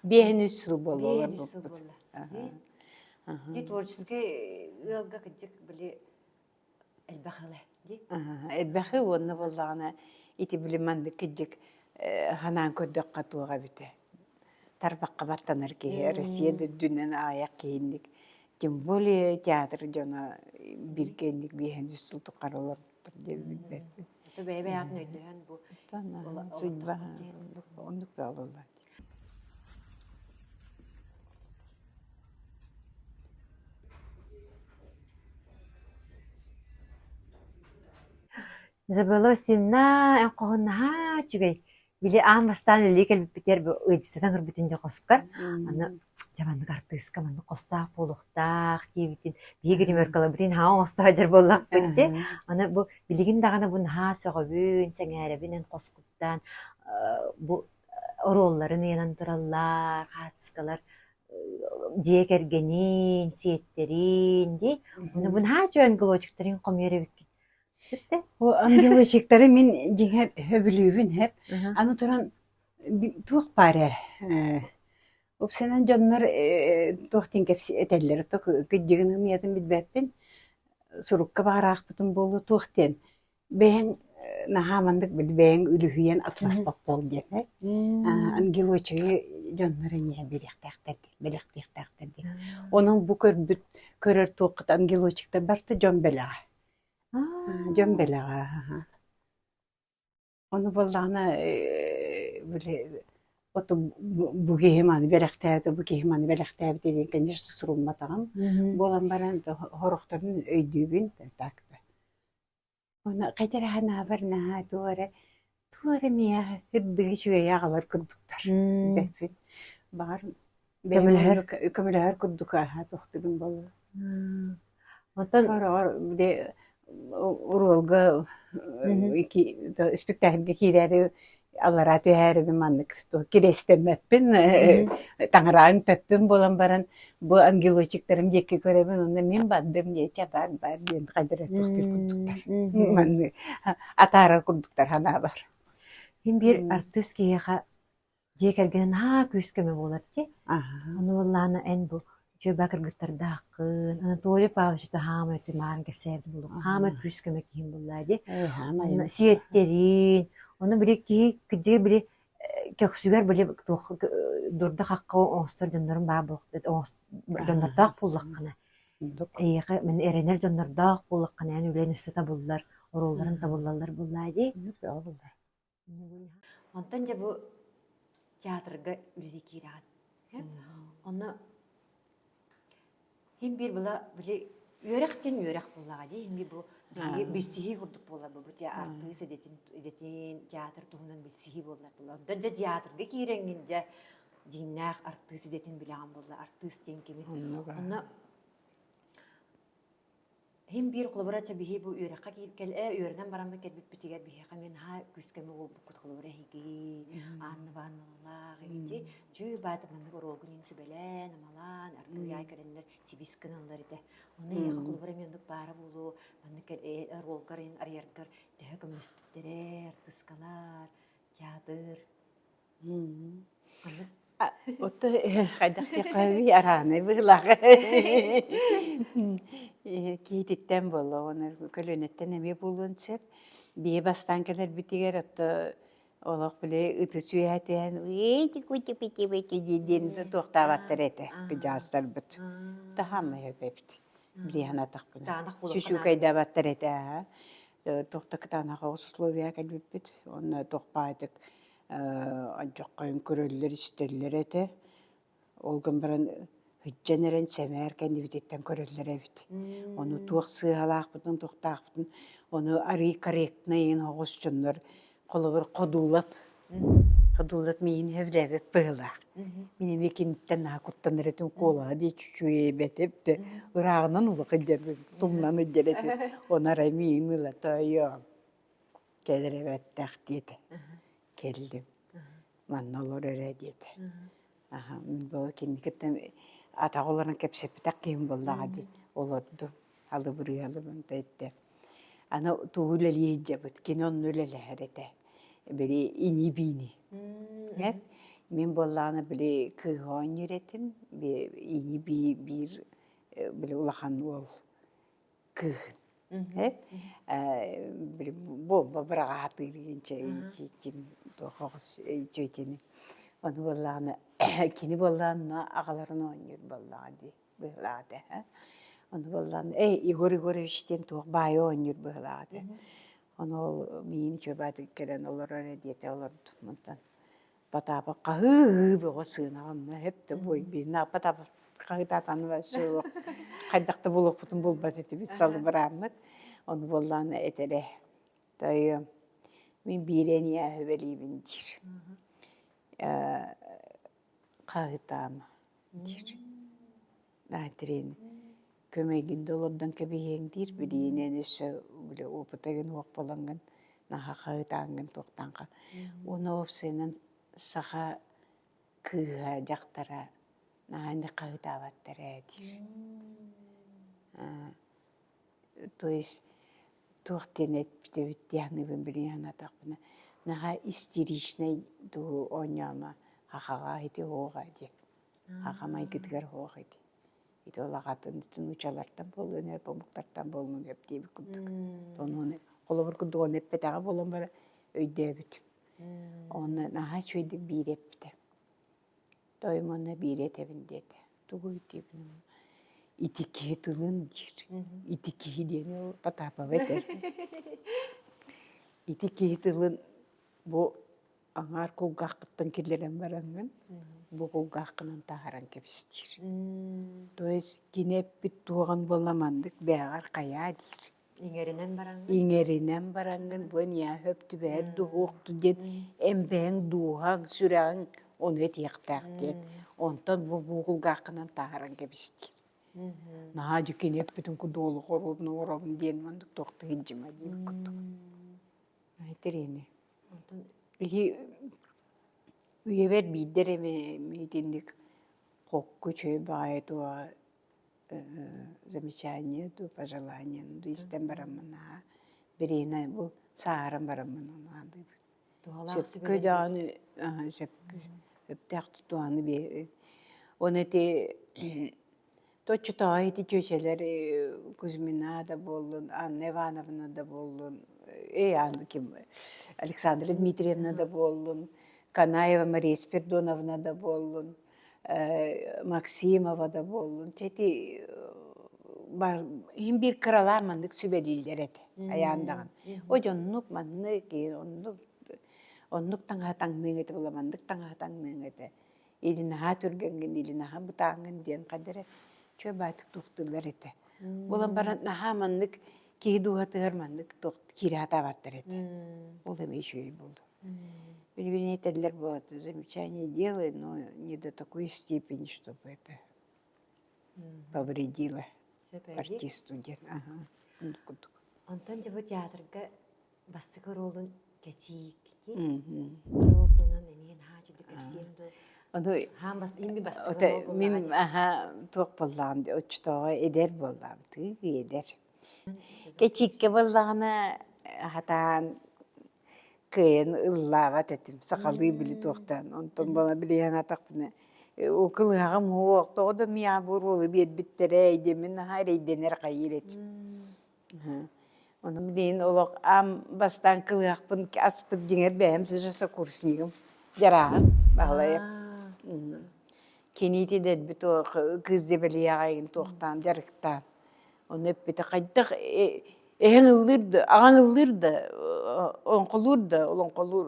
5-3 сыл буолла олорбуппут Ди творческий ыалга кырдьык били элбэх ыла дии. Элбэхи уонна буоллаҕына ити били маннык кырдьык ханаан көрдөххө туох эбитэ тарбахха баттанар киһи Россия да үрдүнэн аҕыйах киһинник тем более театр дьоно бииргэ инник биэһэн үс сыл тухары олорбуттар диэн билбэппин. Бэйэ-бэйэҕитин өйдөһөн бу судьба оннук да ололлар. Изабелла Васильевна, эн хоһун наһаа үчүгэй. Били аан бастаан үлэлии кэлбиппитигэр бу ыалдьыттатан көрбүтүн дьэ хоскор. Аны дьэ маннык артыыска маннык хостоох буолуохтаах диэбитин биһиги гримеркаларбытын наһаа оҥосто сылдьар буоллахпыт дии. Аны бу билигин даҕаны бу наһаа сөҕөбүн, сэҥээрэбин эн хоскуттан бу оруолларын ыйанан тураллар, хаартыскалар дьиэ кэргэнин, сиэттэрин дии. Ону бу наһаа үчүгэй ангелочектарын хомуйар эбиккит. Бүттэ. О ангелочектары мин дьиҥэр сөбүлүүбүн һэп. Аны туран туох баар ээ уопсайынан дьоннор туох диэн кэпсии этэллэр кырдьыгын ымыйатын билбэппин сурукка баҕараахпытын буолуо туох диэн Бэйэҥ наһаа маннык бэйэҥ үлүһүйэн атласпат буол диэн ээ. Ангелочегы дьоннор эйиэхэ биэриэхтээхтэр диэн, бэлэхтиэхтээхтэр диэн. Онон бу көрбүт, көрөр туоххут ангелочектар барыта дьон бэлэҕэ. Дьон бэлэҕэ. Ону буоллаҕына били оту бу киһи маны бэлэхтээбитэ, бу киһи маны бэлэхтээбитэ диэн, конечно, сурумматаҕым. Буолан баран сорохторун өйдүүбүн, так Уонна хайда эрэ санаабар наһаа туох эрэ туох эрэ миэхэ сырдыгы үчүгэйи аҕалар курдуктар билбэппин. Баҕар бэйэм Көмөлөһөр. көмөлөһөр курдук аһаа туохтугун буолуо. Оттон Сороҕор били уруолга спектакльга киирээри аллараа түһээрибин маннык кириэстэммэппин, таҥараан үппэппин буолан баран бу ангелочектарым диэки көрөбүн уонна мин бардым диэчэ бар бар диэн хайдах эрэ тохтуур курдуктар маннык атаарар курдуктар санаабар Мин биир артыыс киһиэхэ дьиэ кэргэнэ наһаа күүс-көмө буолар дии. Ону буоллаҕына эн бу үчүгэй кыргыттардааххын, Анатолий Павлович хаамай тымаан кэпсээбит буолуох, хаамай күүс-көмө киһим буоллаа дии. Онно сиэттэриин, ону били киһи кырдьыга били көхсүгэр били туох дурда-хахха оҥостор дьоннорун баар дьоннордоох буоллаххына, эйиэхэ мин эрэнэр дьоннордоох буоллаххына эн үлэн өссө табыллар, оруолларын табыллаллар буоллаа дии. Онтон дьэ бу театрга үлэлии киирэҕин. Онно иһин биир была били үөрэх диэн үөрэх буоллаҕа дии иһин биир бу биһиги билсиһии курдук буолар бу артыыс идэтин идэтин театр туһунан билсиһии буоллар буолла. Онтон дьэ театрга киирэҥҥин дьэ дьиҥнээх артыыс идэтин билэҕин буолла артыыс диэн кими. Онно Иһин биир холобура чэ биһи бу үөрэххэ киир кэл ээ үөрэнэн бараммыт кэлбиппитигэр биһиэхэ мин наһаа күүс-көмө буолбуккут холобура эһиги Анна Ивановналаах ити дьүү баата маннык оруолгун иһин сүбэлээн амалаан артыый кэлэннэр сибис гыналлар этэ онно эһиэхэ холобура эмиэ оннук баара буолуо маннык оруолгар иһин арыйаргар төһө көмөлөспүттэрэ артыыскалар театр маннык. Отто хайдах диэххэ араанай быһыылаах. Киһититтэн буолла уонна көлүөнэттэн эмиэ буолуон сөп. Биһи бастаан кэлэрбитигэр отто олох били ытыс үөһэ түһэн диэн туохтаабаттар этэ кыдьаастарбыт. Таһааммай эбит. Билиһэн санаатахпына. Сүсүүкэйдээбэттэр этэ. Туох да кытаанах оҕус условия кэлбиппит. Онно туох баайдык Алдьархайын көрөллөр-истэллэр этэ. Ол гынан баран һыддьан эрэн сэмээр кэннибититтэн көрөллөр эбит. Ону туох сыыһалаахпытын, туохтаахпытын ону арыый корректнайын оҕус дьоннор холобур Ходулов Ходулов миигин сөбүлээбэт быһыылаах. Мин эмиэ киниттэн наһаа куттанар этим куолаһа дии чүчүөйбэт эбит ырааҕынан улахан тумнан илдьэр этим. Ону арай миигин ыла тоойуом Кэлэр эбэттээх диэтэ. Кэллим. Манна олор эрэ диэтэ. Аха, мин буола кинини кытта атах олорон кэпсэппэтэх киһим буоллаҕа дии. Олордум. Алыбырыы-алыбын эттэ. Аны тугу үлэлии сылдьабыт, кини онно үлэлэһэр этэ. Били ини-биини. Мин буоллаҕына били кыыһы оонньуур этим. Ини-бии биир били улахан уол кыыһын. Били буомба быраҕаатыыр ким туох оҕус үтүөтүнү. Ону буоллаҕына кини буоллаҕына аҕаларын оонньуур буоллаҕа дии быһыылаах этэ. Ону буоллаҕына эй Егор Егорович диэн туох баайы оонньуур быһыылаах этэ. Ону ол миин үчүгэй кэлэн олорор эрэ диэтэ олордум онтон Потапов хаһыы бөҕө сыанаҕа онно һэп да буойбиин Потапов хаһыытаатаан вообще хайдах да булуохпутун булбат этибит салыбырааммыт ону буоллаҕына этэрэ тойуом мин биири эниэ сүбэлиибин диир хаһыытаама диир Наатирин көмөйгүн да олордон кэбиһиэҥ диир билиинэн өссө били опытыгын уох буолаҥҥын наһаа хаһыытааҥҥын туохтаанха уонна уопсайынан саха кыыһа дьахтара наһаа инник хаһыытаабаттар ээ диир то есть туох диэн эппитэбит дии саныыбын билигин санаатахпына наһаа истеричнэй дуу оонньоомо хахаҕа ити уоҕа диэн Аҕам айгытыгар суох ити. Ити ол аҕатын нуучалартан буолуон сөп, омуктартан буолуон сөп диэбит курдук. Ону холобур курдук ону эппэтэҕэ буолан баран өйдөөбүт. Онно наһаа үчүгэйдик биири эппитэ. Тойум онно биири этэбин диэтэ. Тугуй диэбин ити киһи тылын диир. Ити киһи диэни ол Потапова этэр. Ити киһи тылын бу аҥаар кулгааххыттан киллэрэн бараҥҥын бу кулгааххынан таһааран кэбистиир. То есть кини эппит туоҕун буолла маннык бээҕэр хайаа диир. Иҥэринэн бараҥҥын. Иҥэринэн бараҥҥын бу эниэхэ сөп түбэһэр дуһуохту диэн эмбэһиҥ дууһаҥ, сүрэҕиҥ ону этиэхтээх диэн. Онтон бу бу кулгааххынан таһааран кэбистиир. Наһаа дьэ кини эппитин курдук олох оруобуна оҥоробун диэн маннык туох да иһилдьимэ диэбит курдук. Этэр Ити үйэбэр биирдэ эрэ итинник хокку үчүгэй баҕайы туоҕа замечание дуу, пожелание дуу истэн бараммын наһаа бириинэ бу сааһыран бараммын ону аадыыбын. Сөпкө даҕаны сөпкө сөптөөх туһаны биэр. Оны ити Точчотооҕу ити чүөчэлэр Кузьмина да буоллун, Анна Ивановна да буоллун, эй, Анна ким, Александра Дмитриевна да буоллун, Канаева Мария Спирдоновна да буоллун, Максимова да буоллун, ити иһин биир кыралаан маннык сүбэлииллэр этэ айаан даҕаны. О дьоннук маннык, оннук оннук таҥаһа таҥныаҥ этэ була маннык таҥаһа таҥныаҥ этэ или наһаа түргэҥҥин, или наһаа бытааҥҥын диэн хайда эрэ үчүгэй баайтык туохтууллар этэ. Буолан баран наһаа маннык киһи дууһатыгар маннык туох киирэ сатаабаттар этэ. Ол эмиэ үчүгэй буолуо. Билигин этэллэр буолат, замечание делай, но не до такой степени, чтобы это повредило артисту диэн. Ага, курдук. Онтон дьэ бу театрга Бастакы оруолун кэчиик оруолтунан эмиэ наһаа үчүгэй кэпсиэм дуо? Ону Хаан бас ими бастакы оруол мин буоллаҕа дии. аха туох буоллаҕым дии оччотооҕу эдэр буоллаҕым тыы эдэр. Кэчииккэ буоллаҕына хатаан кыайан ыллаабат этим сахалыы били туохтаан онтон буола билиһэн атахпына кылыһаҕым уһуох тоҕо да миэхэ бу оруолу биэрбиттэрэй диэммин наһаа эрэйдэнэр хайыыр этим Ону билигин олох аан бастаан кылыһахпын аспыт дьиҥэр бэйэм сокурсникым дьарааһын Баһылайап. Кини ити дэлби туох кыыс дебэлиэҕэ туохтаан дьарыктаан. Ону эппитэ хайдах эһэҥ ыллыыр да, аҕаҥ ыллыыр да, оҥхолуур да, олоҥхолуур,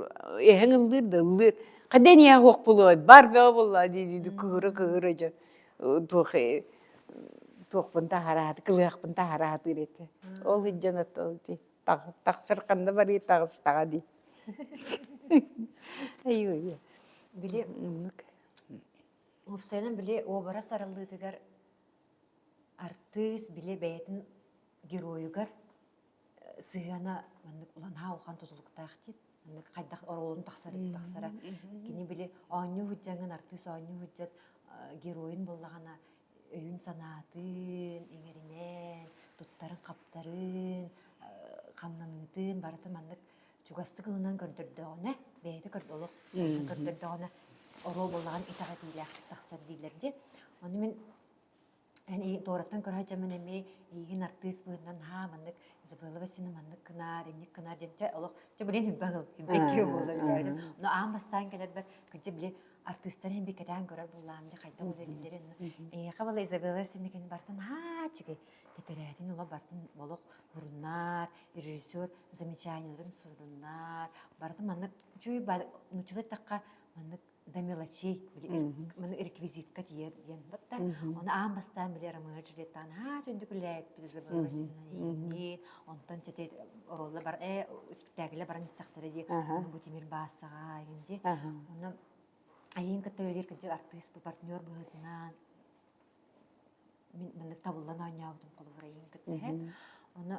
эһэҥ ыллыыр да ыллыыр. Хайда эниэхэ суох буолуой, бар бөҕө буоллаа дии-дии кыһыра-кыһыра дьэ туох туохпун таһараат, кылыһахпын таһараатыыр этэ. Ол сылдьан ити тахсар ханна барыы таҕыстаҕа дии. Айыы Били уопсайынан били уобарас арыллыытыгар артыыс били бэйэтин геройугар сыһыана маннык улахан улахан тутулуктаах диэн маннык хайдах оруолун тахсар тахсара кини били оонньуу сылдьаҥын артыыс оонньуу сылдьан геройун буоллаҕына өйүн-санаатын иҥэринэн туттарын-хаптарын хамнаныытын барыта маннык чугастык ылынан көрдөрдөҕүнэ бэйэтэ олох көрдөрдөҕүнэ оруол буоллаҕын итэҕэтиилээхтик тахсар дииллэр дии ону мин Эн туораттан көрө сылдьаммын эмиэ эйигин артыыс быһыытынан наһаа маннык Изабелла Васильевна маннык гынаар, инник гынаар диэн чэ олох чэ билин үрбэх ыл, үрбэх киһи буолла билээбитим. Но аан бастаан кэлэрбэр кырдьык били артыыстары иһин кэтээн көрөр буоллаам дии хайдах үлэлииллэрин. Эйиэхэ буолла Изабелла Васильевна кини бартын наһаа үчүгэй тэтэрээтин олох бартын олох муруннаар, режиссер замечаниеларын суруннаар, барытын маннык үчүгэй нууччалыы эттэххэ маннык до мелочей маны реквизитка тиийэр диэн батта оны аан бастаан били Ромео Джульеттаан аа чөндүк үлээппит Изабелла онтон чете оруолла бар э спектакльле баран истэхтэрэ дии ону бу Тимир Баассаҕа игин дии онно айыын кытта үлэлиир кырдьык артыыс партнер быһыытынан мин маннык табыллан оонньообутум холобур айыын кытта иһэн ону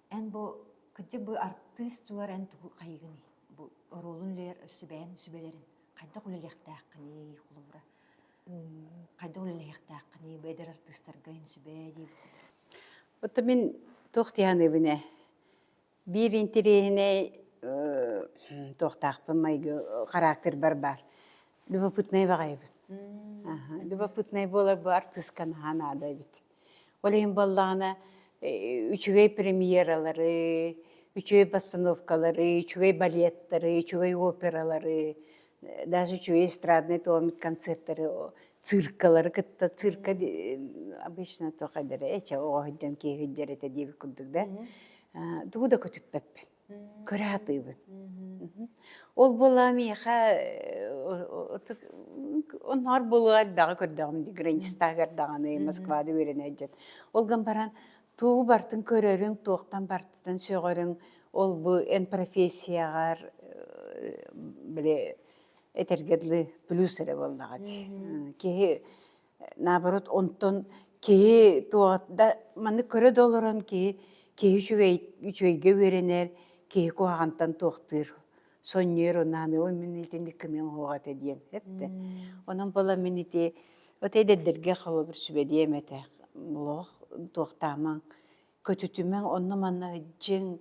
Эн бу кырдьык бу артыыс тугар эн тугу хайыгыный? Бу оруолун үлэлэр сүбээн сүбэлэрин хайдах үлэлиэхтээххиний холобура? Хайдах үлэлэһиэхтээххиний бу эдэр артыыстарга эн сүбэ диэбит Оттон мин туох дии саныыбын ээ биир интэриэһинэй туохтаахпын майгы характербар баар любопытнай баҕайыбын любопытнай буолар бу артыыска наһаа наада эбит Ол иһин буоллаҕына үчүгэй премьералары, үчүгэй постановкалары, үчүгэй балеттары, үчүгэй опералары, даже үчүгэй эстраднай туоммут концерттары, циркалары кытта цирка обычно туох эдэрэ эчэ оҕо сылдьан киһи сылдьар этэ диэбит курдук да тугу да көтүппэппин көрө сатыыбын. Ол буоллаҕа миэхэ оннооҕор буолуо элбэҕи көрдөҕүм дии Гранистагар даҕаны Москвада үөрэнэ дьон. Ол гынан баран тугу барытын көрөрүҥ, туохтан барытын сөҕөрүҥ ол бу эн профессияҕар били этэргэ дылы плюс эрэ буоллаҕа дии. Киһи Наоборот, онтон киһи туох да маннык көрө да олорон киһи киһи үчүгэй үчүгэйгэ үөрэнэр, киһи куһаҕантан туохтыыр, сонньуйар унаан ой мин итинник гыныам суоҕа этэ диэн эптэ. Онон буола мин ити вот эдэрдэргэ холобур сүбэлиэм этэ. Олох туохтаамаҥ көтүтүмэҥ, онно-манна сылдьыҥ.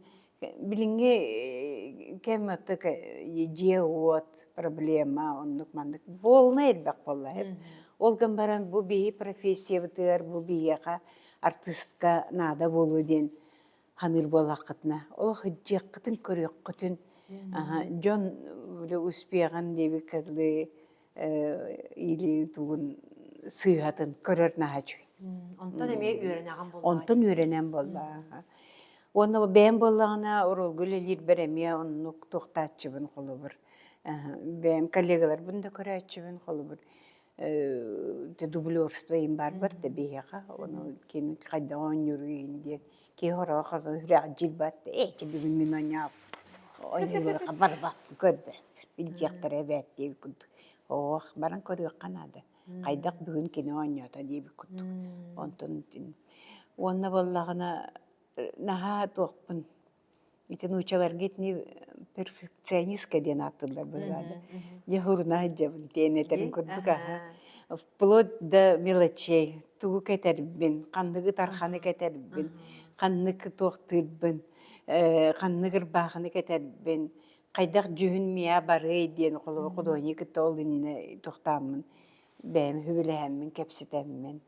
Билиҥҥи кэм дьиэ-уот проблема оннук-маннык буолна элбэх буолла Ол гынан баран бу биһи профессиябытыгар, бу биһиэхэ артыыска наада буолуо диэн саныыр буоллаххытына, олох сылдьыаххытын, көрүөххүтүн дьон успеҕын диэбиккэ дылы или тугун сыыһатын көрөр наһаа үчүгэй. Онтон эмиэ үөрэнэҕин буоллаҕа. Онтон үөрэнэн буоллаҕа. Уонна бэйэм буоллаҕына оруолга үлэлиирбэр эмиэ оннук туохтааччыбын холобур. Бэйэм коллегаларбын да көрөөччүбүн холобур дублерство им баарбар да биһиэхэ ону ким хайдах оонньууруй диэн киһи хороҕо хороҕо сүрэҕэлдьиир ээ бүгүн мин оонньооб оонньууларга барбаппын көрбөппүн илдьиэхтэрэ эбээт диэбит курдук Оох, баран көрүөххэ наада. Хайдах бүгүн кини оонньоото диэбит курдук. Онтон уонна буоллаҕына наһаа туохпун ити нууччаларга итини перфекционистка диэн ааттыыллар быһыылаах. Дьэ хуруна сылдьабын диэн этэрин курдук аһа. Вплоть до мелочей тугу кэтэрбин, ханныгы тарханы кэтэрбин, ханнык туохтыырбын, ханнык ырбаахыны кэтэрбин, хайдах дьүһүн миэхэ барыай диэн холобур худуоһунньук кытта ол иннинэ тохтооммун бэйэм үбүлэһэммин кэпсэтэммин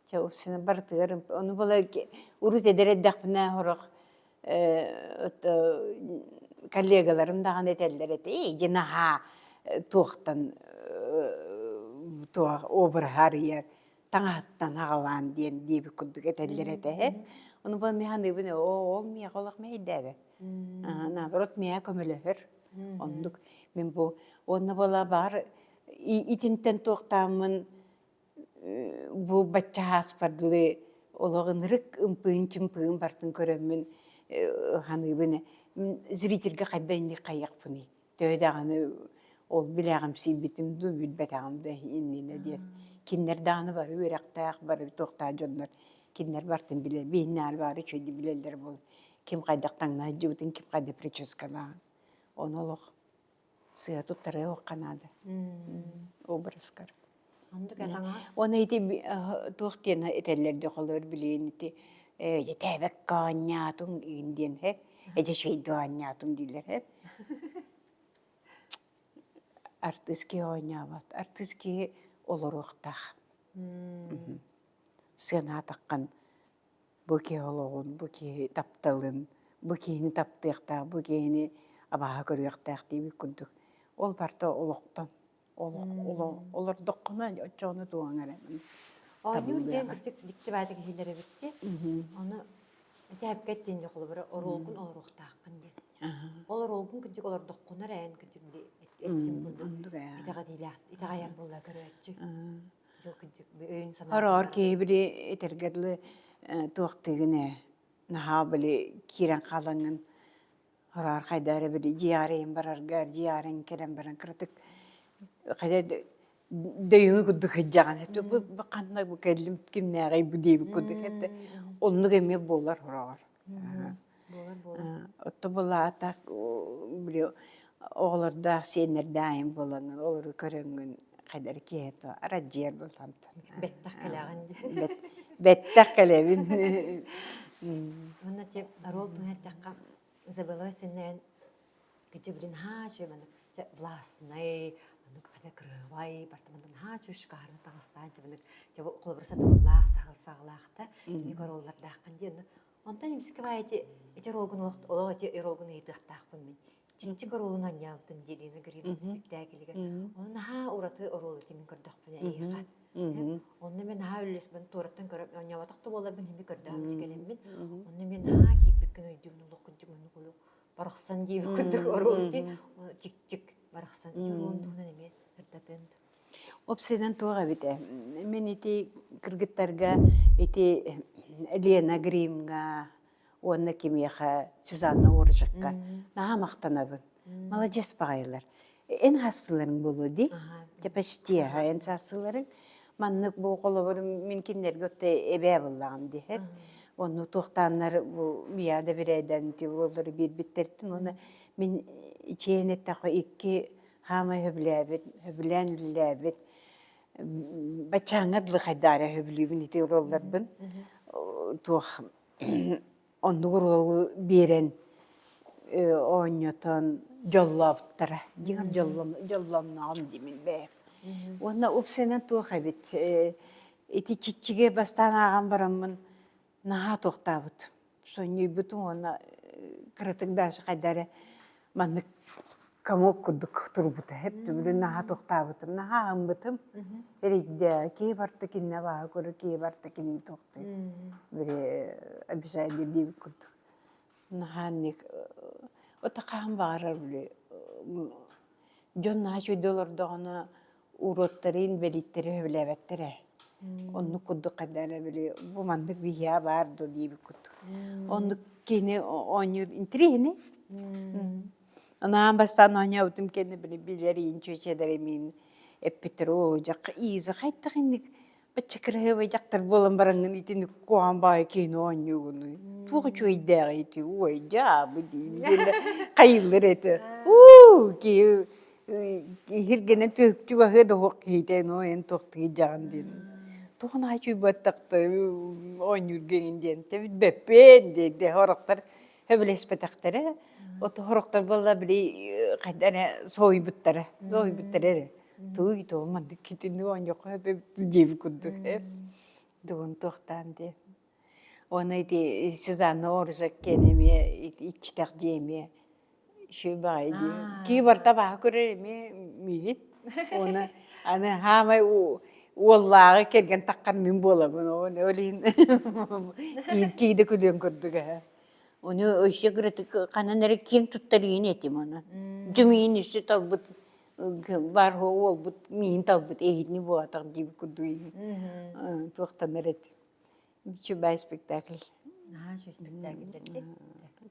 чэ упсина барытыгар ону була урут эдэр эрдэхпинэ сорох коллегаларым даҕаны этэллэр этэ эйги наһаа туохтан туох обраһы арыйар таҥаһыттан аҕалаан диэн диэбит курдук этэллэр этэ ону була мин саныыбын оо ол миэхэ олох мэһэйдээбэт наоборот миэхэ көмөлөһөр оннук мин бу уонна буола баҕар итинтэн туохтааммын бу бачча ааспар дылы олох ынырык ымпыын-чымпыын бартын көрөммүн саныыбын зрительгэ хайда инник хайыахпыный төһө даҕаны ол билээҕимсийбитим дуу билбэтэҕим да иннинэ диэн кинилэр даҕаны бары үөрэхтээх бары туохтаах дьоннор кинилэр бартын билэр биһиннээҕэр баары үчүгэйдик билэллэр буолуо ким хайдах таҥна сылдьыбытын ким хайдах прическалааҕын ону олох сыа туттарыахха наада образкар Оннук таҥас. Уонна ити туох диэн этэллэр де холор билигин ити этээбэккэ оонньоотуҥ игин диэн һэ эдьэ үчүгэйдик оонньоотуҥ дииллэр һэ артыыс киһи оонньообот артыыс киһи олоруохтаах сыанаатаххын бу киһи олоҕун бу киһи тапталын бу киһини таптыахтаах бу киһини абааһы көрүөхтээх диэбит курдук ол барыта олохтон олордоххуна оччоҕуна туоҥ эрэ Оонньуур диэн кырдьык дьикти баайда киһилэр эбит Ону этээпкэ диэн дьэ холобура оруолгун олоруохтааххын диэн. Ол оруолгун кырдьык олордоххуна эрэ эн кырдьык били эттим курдук итэҕэтиилээх итэҕэйэр буолла көрөөччү. Дьол кырдьык өйүн санаатын Хороҕор киһи били этэргэ дылы туохтыыгын ээ наһаа били киирэн хаалаҥҥын Хороҕор хайда эрэ били дьиэҕэр иһин бараргар дьиэҕэр кэлэн баран кыратык хайа дөйүҥү курдук сылдьаҕын бу бу ханна бу кэллим кимнээҕий бу диэбит курдук этэ оннук эмиэ буолар хороҕор Буолар буолар. Отто булаатак били оҕолордоох сиэннэрдээх айан буолаҥҥын олору көрөҥҥүн хайдары киэһэ арадьыйар буоллантан Бэттэх кэлэҕин дии. Бэттэх кэлэбин. Уонна те оруол туһа эттэххэ Изабелла синнээн кичи билин хаачы маннык чэ властный маннык хата кырыабай бартамандан хаачы шикарно таҥастаан чэ маннык чэ холобур сатабыллаах саҕыл саҕалаахта киник оруоллардааххын диэн онтон имсики баай ити ити оруолгун олох олох ити оруолгун ыйытыахтаахпын мин Чинчик оруолун оонньообутун дии Лена Грин спектакльгэр. Ону наһаа ураты оруол ити мин көрдөхпүнэ эйиэхэ. Онно мен наһаа үллэспин туораттан көрөп оонньооботох да буоларбын хими көрдөһөм кэлэммин. Онно мен наһаа киирбиккин өйдүүбүн олох кырдьык оннук олох барахсан диэбит курдук оруол ити чик-чик барахсан оруолун туһунан эмиэ сырдатыан Опсынан туох эбитэ мин ити кыргыттарга ити Лена Гримҥа уонна кимиэхэ Сюзанна Оржакка наһаа махтанабын. Маладьыас баҕайылар. Эн саастыыларыҥ буолуо дии? Дьэ почти эн саастыыларыҥ. Маннык бу холобур мин кинилэргэ отто эбээ буллаҕым диһэр. Онну туохтааннар бу мия да бирээдэн ити уоллары биэрбиттэртин уонна мин ичээн эттэххэ икки хаамай хөбүлээбит, хөбүлээн үлэлээбит баччааҥҥа дылы хайдаара сөбүлүүбүн ити оруолларбын туох оннук оруолу биэрэн оонньотон дьоллообуттара дьиҥэр дьоллонноҕум диимин бэйэм уонна упсайынан туох эбит ити чиччигэ бастаан ааҕан бараммын Наһаа туохтаабыт. Сонньуйбутум уонна кыратык даже хайда эрэ маннык комок курдук турбута. Эптүбүлүн наһаа туохтаабытым, наһаа аһыммытым. Эрийдэ, киһи барта кинини абааһы көрөр, киһи барта кинини туохтуур. Били обижай диэбит курдук. Наһаа инник ото хаһан баҕарар били дьон наһаа үчүгэйдик олордоҕуна уруоттары инбэлииттэри сөбүлээбэттэр ээ. Оннук курдук хайда эрэ били бу маннык биһиэхэ баар дуо диэбит курдук. Оннук киһини оонньуур интэриэһинэй. Анаан бастаан оонньообутум кэннэ били билэр иин чүөчэлэрим иин эппиттэр оо дьахха Иза хайдах инник бачча кыраһыабай дьахтар буолан бараҥҥын итини куһаҕан баҕайы киһини оонньуугунуй туох үчүгэйдээҕий ити уой дьаабы диин диэннэр хайыыллар этэ уу киһи иһиргэнэн түһүкчү аһыа да уһук киһитэ ноо эн туохтугуй дьаҕан диэн туох наһаа чуйбаттахта оонньуурга иҥин диэн тэбит диэн сорохтор сөбүлэспэтэхтэрэ ото сорохтор буолла били хайда эрэ соһуйбуттара, соһуйбуттара эрэ. Тууй тоҕо маннык китини оонньуохха сөп диэбит курдук дугун туохтаан диэн. Уонна ити Сюзанна Оржак киэн эмиэ иччитэх дьиэ эмиэ үчүгэй баҕайы дии. Кии барыта абааһы көрөр эмиэ миигин. Уонна аны хаамай уоллааҕы кэргэн таххан мин буолабын. Ол иһин кии да күлүөн курдук эһэ. Ону өссө кыратык ханан эрэ киэҥ туттар иин этим ону. Дьүмиин өссө талбыт баар уолбут миин талбыт эһини буолатах диэбит курдук туохтанар этим. Үчүгэй спектакль. Наһаа үчүгэй спектакльдэр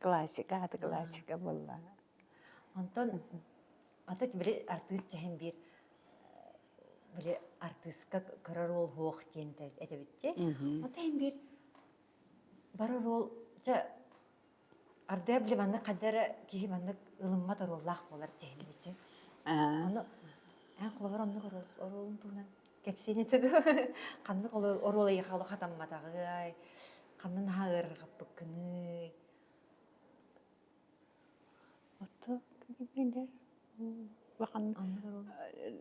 Классика, аты классика буолла. Онтон ата били артыыс чэһин биир били артыыска кыра роль суох диэн этэбитти. Ата иһин биир бары роль чэ Ардыа били маннык хайда эрэ киһи маннык ылыммат оруоллаах буолар дьиһинибичи. Ону эн холобур оннук оруолун туһунан кэпсиэн этэ дуо? Ханнык оруол эйиэхэ олох хатамматаҕый? Ханна наһаа ыарырҕаппыккыный? Ото билэр улахан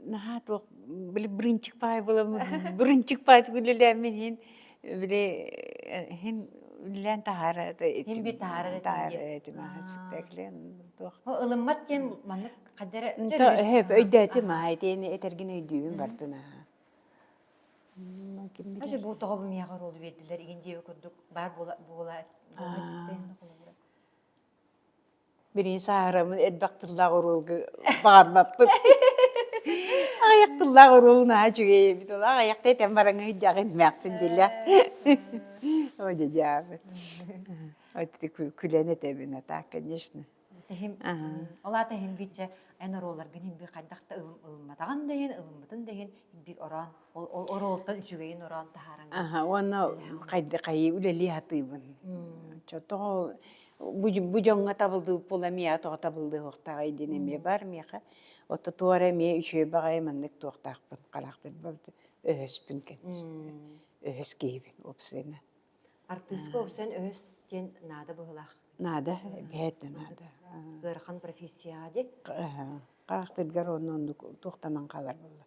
наһаа туох били бырынчык паай буоламмын бырынчык паай үлэлээммин иһин били иһин үлэлээн таһаара Иһин би таһаарар таһаарар этим спектакль туох Ылыммат диэн маннык хайда эрэ өйдөөтүм аа итиэни этэргин өйдүүбүн бартын аа Ачы бу тоҕо бу миэхэ оруолу биэрдилэр игин диэби курдук баар буола буола буола Билигин сааһыраммын элбэх тыллаах оруолга баҕарбаппын. Аҕыйах тыллаах оруолу наһаа үчүгэй эбит. Ол аҕыйахта этэн баран ыһыдьаҕын эмээхсин дьиэлээх. О дьэ Күлэн этэбин, а так, конечно. Ол аата иһин биирчэ эн оруолларгын иһин биир хайдах да ылымматаҕын да иһин, ылыммытын да иһин биир ороон, ол оруолтан үчүгэйин ороон таһааран. Аха, уонна хайы үлэлии сатыыбын. Чотоҕо бу, бу дьоҥҥо табыллыбыт буола миэхэ тоҕо табыллыахтааҕый диэн эмиэ бар миэхэ. Отто туора эмиэ үчүгэй баҕайы маннык туохтаахпын хараахтарбар өһөспүн өһөс киһибин уопсайынан. Артыыска уопсайан өһөс диэн наада быһыылаах. Наада, эбэһээт да наада. Ыарахан профессияҕа дии. Хараахтаргар онно оннук туохтанан хаалар буолла.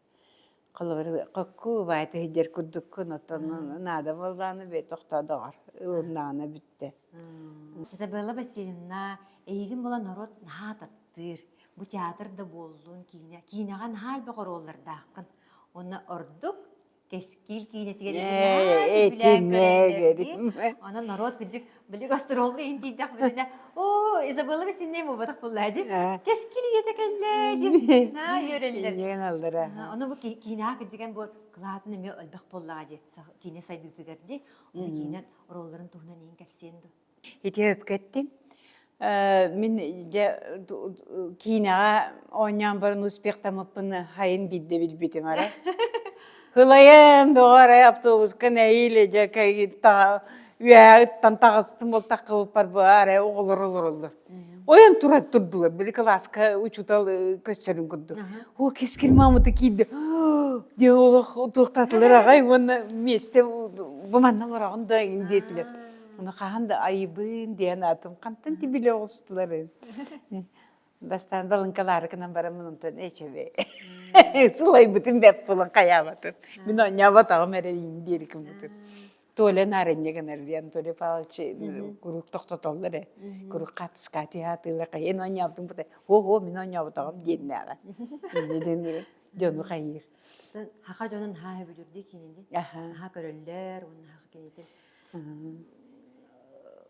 Холобур, хокку убаайта сылдьар курдуккун, оттон наада буоллаҕына бэйэ тохтоо доҕор, ылыннаҕына бүттэ. Изабелла Васильевна, эйигин була норуот наһаа таптыыр. Бу театр да буоллун, киинэ, киинэҕэ наһаа элбэх оруоллардааххын. Уонна ордук Кэскил киинэтигэр сөбүлээн көрөллөр Онон норуот кырдьык били гастроллу иһин тиийдэхпитинэ оо Изабелла Васильевна буолбатах буолла дии Кэскил ийэтэ кэллэ диэн наһаа үөрэллэр. Ону бу киинэҕэ кырдьыган бу кылаатын эмиэ элбэх буоллаҕа дии киинэ сайдыытыгар дии Ону киинэ оруолларын туһунан иһин кэпсиэн дуу. Ити өпкэттин. Мин дьэ киинэҕэ оонньоон баран успехтаммыппын хайын биирдэ билбитим арай. Ылайым бөҕө арай автобуска нэһиилэ дьэ үөһэ ыттан таҕыстым буолтаххыбыппар бу арай оҕолор олороллор. Ойон турар турдулар били кылааска учуутал көссөрүн курдук. О кэскил маамыта киирдэ диэн олох туохтаатылар аҕай уонна миэстэ бу манна олороҕун да диэтилэр. Ону хаһан да айыбын диэн аатым хантан тибилэ оҕустулар Бастаан балыҥкалаары гынан бараммын онтон эчэбэ сылайбытым бэп булан хайаабатым. Мин оонньооботоҕум эрэ иин диэри гыммытым. Толя наарынньа гынар диэн Анатолий Павлович куруук тохтотоллор ээ. Куруук хаатыска тыһаатыылар хайын оонньообутум бута хо-хо мин оонньооботоҕум диэннээҕэ. Иннинэн дьону хайыыр. Хаха дьонун хаһа бүлүрдүү кинини. Хаха көрөллөр уонна хаха кинитин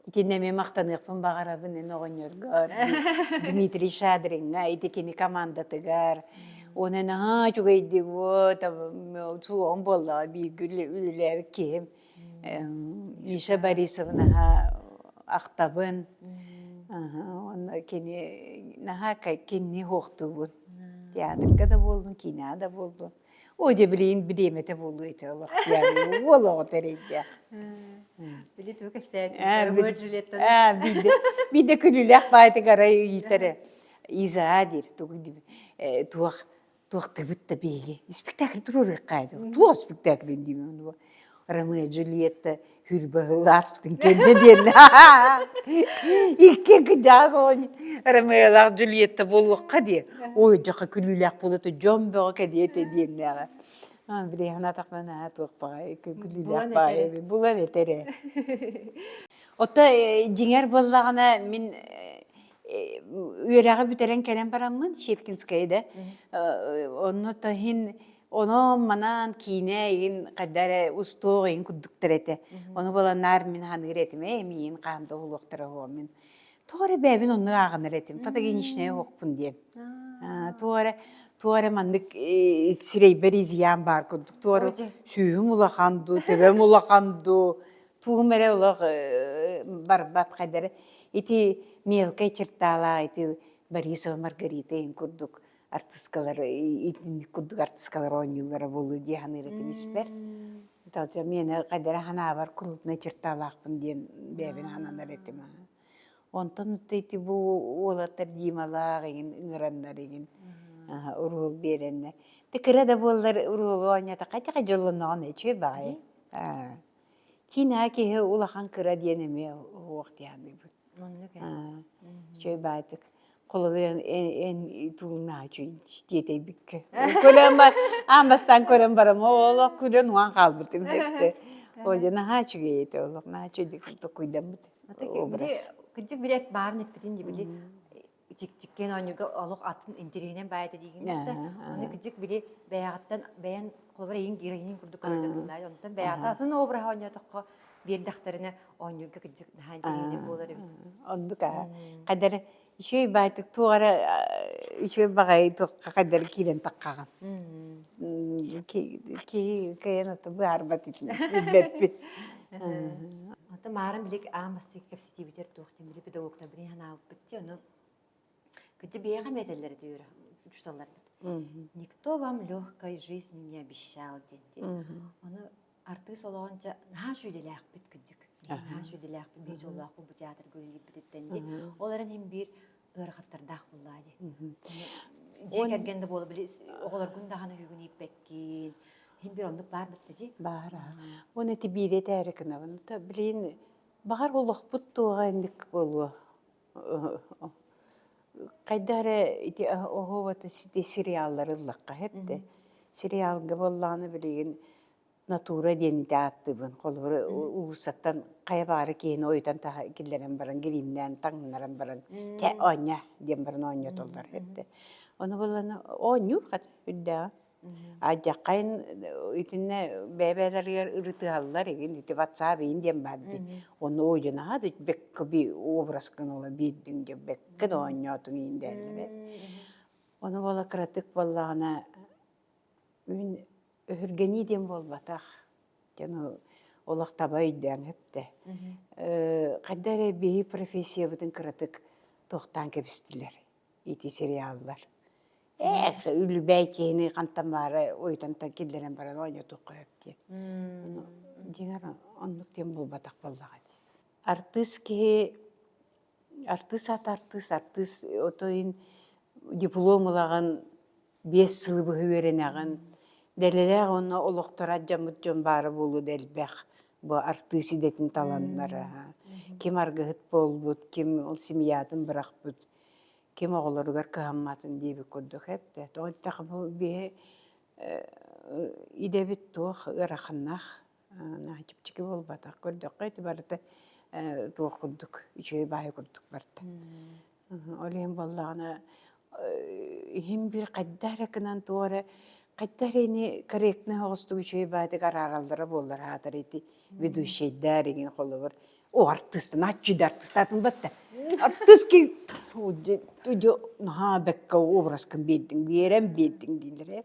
Итиннэ эмиэ махтаныахпын баҕарабын эн оҕонньоргор, Дмитрий Шадриҥҥа, ити кини командатыгар. Уонна наһаа үчүгэйдик вот суоҕум буоллаҕа бииргэ үлэлээбит киһим Миша Борисовнаһа ахтабын. Уонна кини наһаа кинини суохтуубун. Театрга да буоллун, киинэҕэ да буоллун. О, дьэ билигин бириэмэтэ буолуо ити олох диэн уол оҕото эрэйдээх. Били тугу кэпсээтиҥ? Ромео Джульеттаны. Биирдэ биирдэ күлүүлээх баайтык арай ыйытар Иза диир тугу туох туохтабыт да биһиги спектакль туруоруохха туох спектакль диибин Ромео Джульетта. Хүрбэ ааспытын кэннэ диэн. Икки кыдьаас оҕонньор Ромеолаах Джульетта буолуохха диэ. Ой, дьаха күлүүлээх буолуо дьон бөҕө кэлиэ этэ диэннээҕэ. Били санаатахпына наһаа туох баҕайы күлүүлээх баҕайы булан этэр ээ. Ото дьиҥэр буоллаҕына мин үөрэҕи бүтэрэн кэлэн бараммын Щепкинская да онно иһин онон-манан киинэ игин хайда эрэ устуох игин курдуктар этэ. Ону буолан наар мин ханыыр этим ээ миигин хаһан да уһулуохтара уһуо мин тоҕо эрэ бэйэбин оннук ааҕынар этим фотогеничная уһуохпун диэн. Туох эрэ туох эрэ маннык сирэйбэр изъян баар курдук туох эрэ сүүһүм улахан дуу төбөм улахан дуу тугум эрэ олох барбат хайда эрэ ити мелкай черталаах ити Борисова Маргарита иһин курдук артыскалар итинник курдук артыскалар оонньууллара буолуо дии саныыр этим испэр. Миэнэ хайда эрэ санаабар крупнай черталаахпын диэн бэйэбин сананар этим. Онтон ити бу уолаттар Дималаах игин ыҥыраннар игин уруул биэрэннэр. Те кыра да буоллар уруулу оонньоотоххо тиха дьоллоноҕун үчүгэй баҕайы. Киинэҕэ киһи улахан кыра диэн эмиэ уох дии саныыбын. Оннук ээ. Үчүгэй баайдык. Холобур эн эн тугуҥнаах үчүгэй тиэтэйбиккэ. Көрөн бар аан бастаан көрөн барам олох күлэн уһаан хаалбытым эттэ. Ол дьэ наһаа үчүгэй этэ олох наһаа үчүгэйдик токуйдаммыт образ. Кырдьык билет баарын эппитин дии били чикчиккен оонньууга олох атын интэриэһинэн баай этэ диигин да. Аны кырдьык били бэйэҕиттэн бэйэн холобур эйин героинин курдук көрөллөр буоллаа. Онтон бэйэҕиттэн атын обраһа оонньоотоххо биэрдэхтэринэ оонньуурга кырдьык наһаа интэриэһинэй буолар эбит. Оннук аа. Хайдары үчүгэй баайтык туох эрэ үчүгэй баҕайы туохха хайдары киирэн таххаҕын. Киһи кыайан ото быһаарбат билбэппит. Ата мааран билик аан бастакы кэпсэтиибитигэр туох диэн били педагогтар билин ханаабыппыт дии ону кыдьы биһиэхэ эмиэ этэллэр этэ үөрэх учууталларбыт. Никто вам легкой жизни не обещал диэн дии. Ону артыыс олоҕунча наһаа шүдэлээхпит кыдьык. Наһаа шүдэлээхпит биир дьоллоохпут бу театрга үлэлиирбититтэн дии. Ол эрэн иһин биир ыарахаттардаах буоллаа дии. Дьиэ кэргэн да буола били оҕолоргун даҕаны үгүн ииппэккин. Иһин биир оннук баар бытта дии. Баар аа. Уонна ити биири этээри гынабын. Билигин баҕар олохпут туоҕа инник буолуо. Хайдах эрэ ити оһуобата сити сериаллары ыллахха эптэ. Сериалга буоллаҕына билигин натура диэн ити ааттыыбын. Холобур, уулуссаттан хайа баҕара киһини ойутан киллэрэн баран, гириимнээн таҥнаран баран, кэ оонньоо диэн баран оонньотоллор эбитэ. Ону буоллаҕына оонньуур хата үрдээҕэ. Алдьархайын итиннэ бэйэ-бэйэлэригэр ырытыһаллар игин ити ватсап иин диэн баар дии. Ону уйунаһа да бэккэ би образкын ыла биэрдиҥ диэн бэккэ да оонньоотуҥ иин дэһэллэр. Ону буола кыратык буоллаҕына мин өһүргэнии диэн буолбатах. Дьону олох таба өйдөөн эптэ. Хайда эрэ биһи профессиябытын кыратык туохтаан кэбистилэр ити сериаллар. Ээх, үлүбээй киһини хантан баара уйутан киллэрэн баран оонньотуохха сөп диэн. Дьиҥэр оннук диэн буолбатах буоллаҕа дии. Артыыс киһи артыыс аата артыыс, артыыс отойун диплом ылаҕын, 5 сылы быһа үөрэнэҕин. Дэлэлээх уонна олохторо алдьаммыт дьон баара буолуо да элбэх. Бу артыыс идэтин таланнара. Ким аргыһыт буолбут, ким ол семьятын бырахпыт, ким оҕолоругар кыһамматын диэбит курдук эптэ. Тоҕо диэтэххэ бу биһи идэбит туох ыараханнаах наһаа чэпчэки буолбатах. Көрдөххө ити барыта туох курдук үчүгэй баайы курдук барда. Ол иһин буоллаҕына иһин биир хайдах эрэ гынан туох эрэ хайдах эрэ ини корректнай оҕустук үчүгэй баайдык араараллара буоллар аатар ити ведущайдар игин холобур о артыыстан аччы да артыыстаатын батта артыыский наһаа бэккэ образкын биэрдиҥ биэрэн биэрдиҥ дииллэр ээ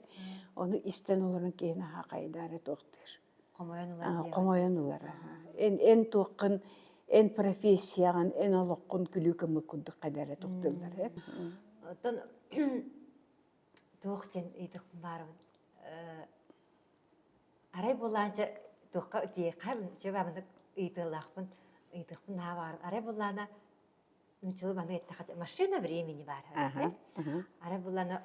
ону истэн олорон киһи наһаа хайдаары туохтуур хомойон ылар хомойон ылар эн эн туоххун эн профессияҕын эн олоххун күлүү кымык курдук хайдары туохтууллар ээ оттон туох диэн ыйытыахпын баарыбын Арай буоллаанча туохха тиэхэ чыбаабынык ыйытыалаахпын ыйытыахпын наһаа баҕарабын. Арай буоллаана нуччалыы маннык эттэххэ машина времени баар Арай буоллаана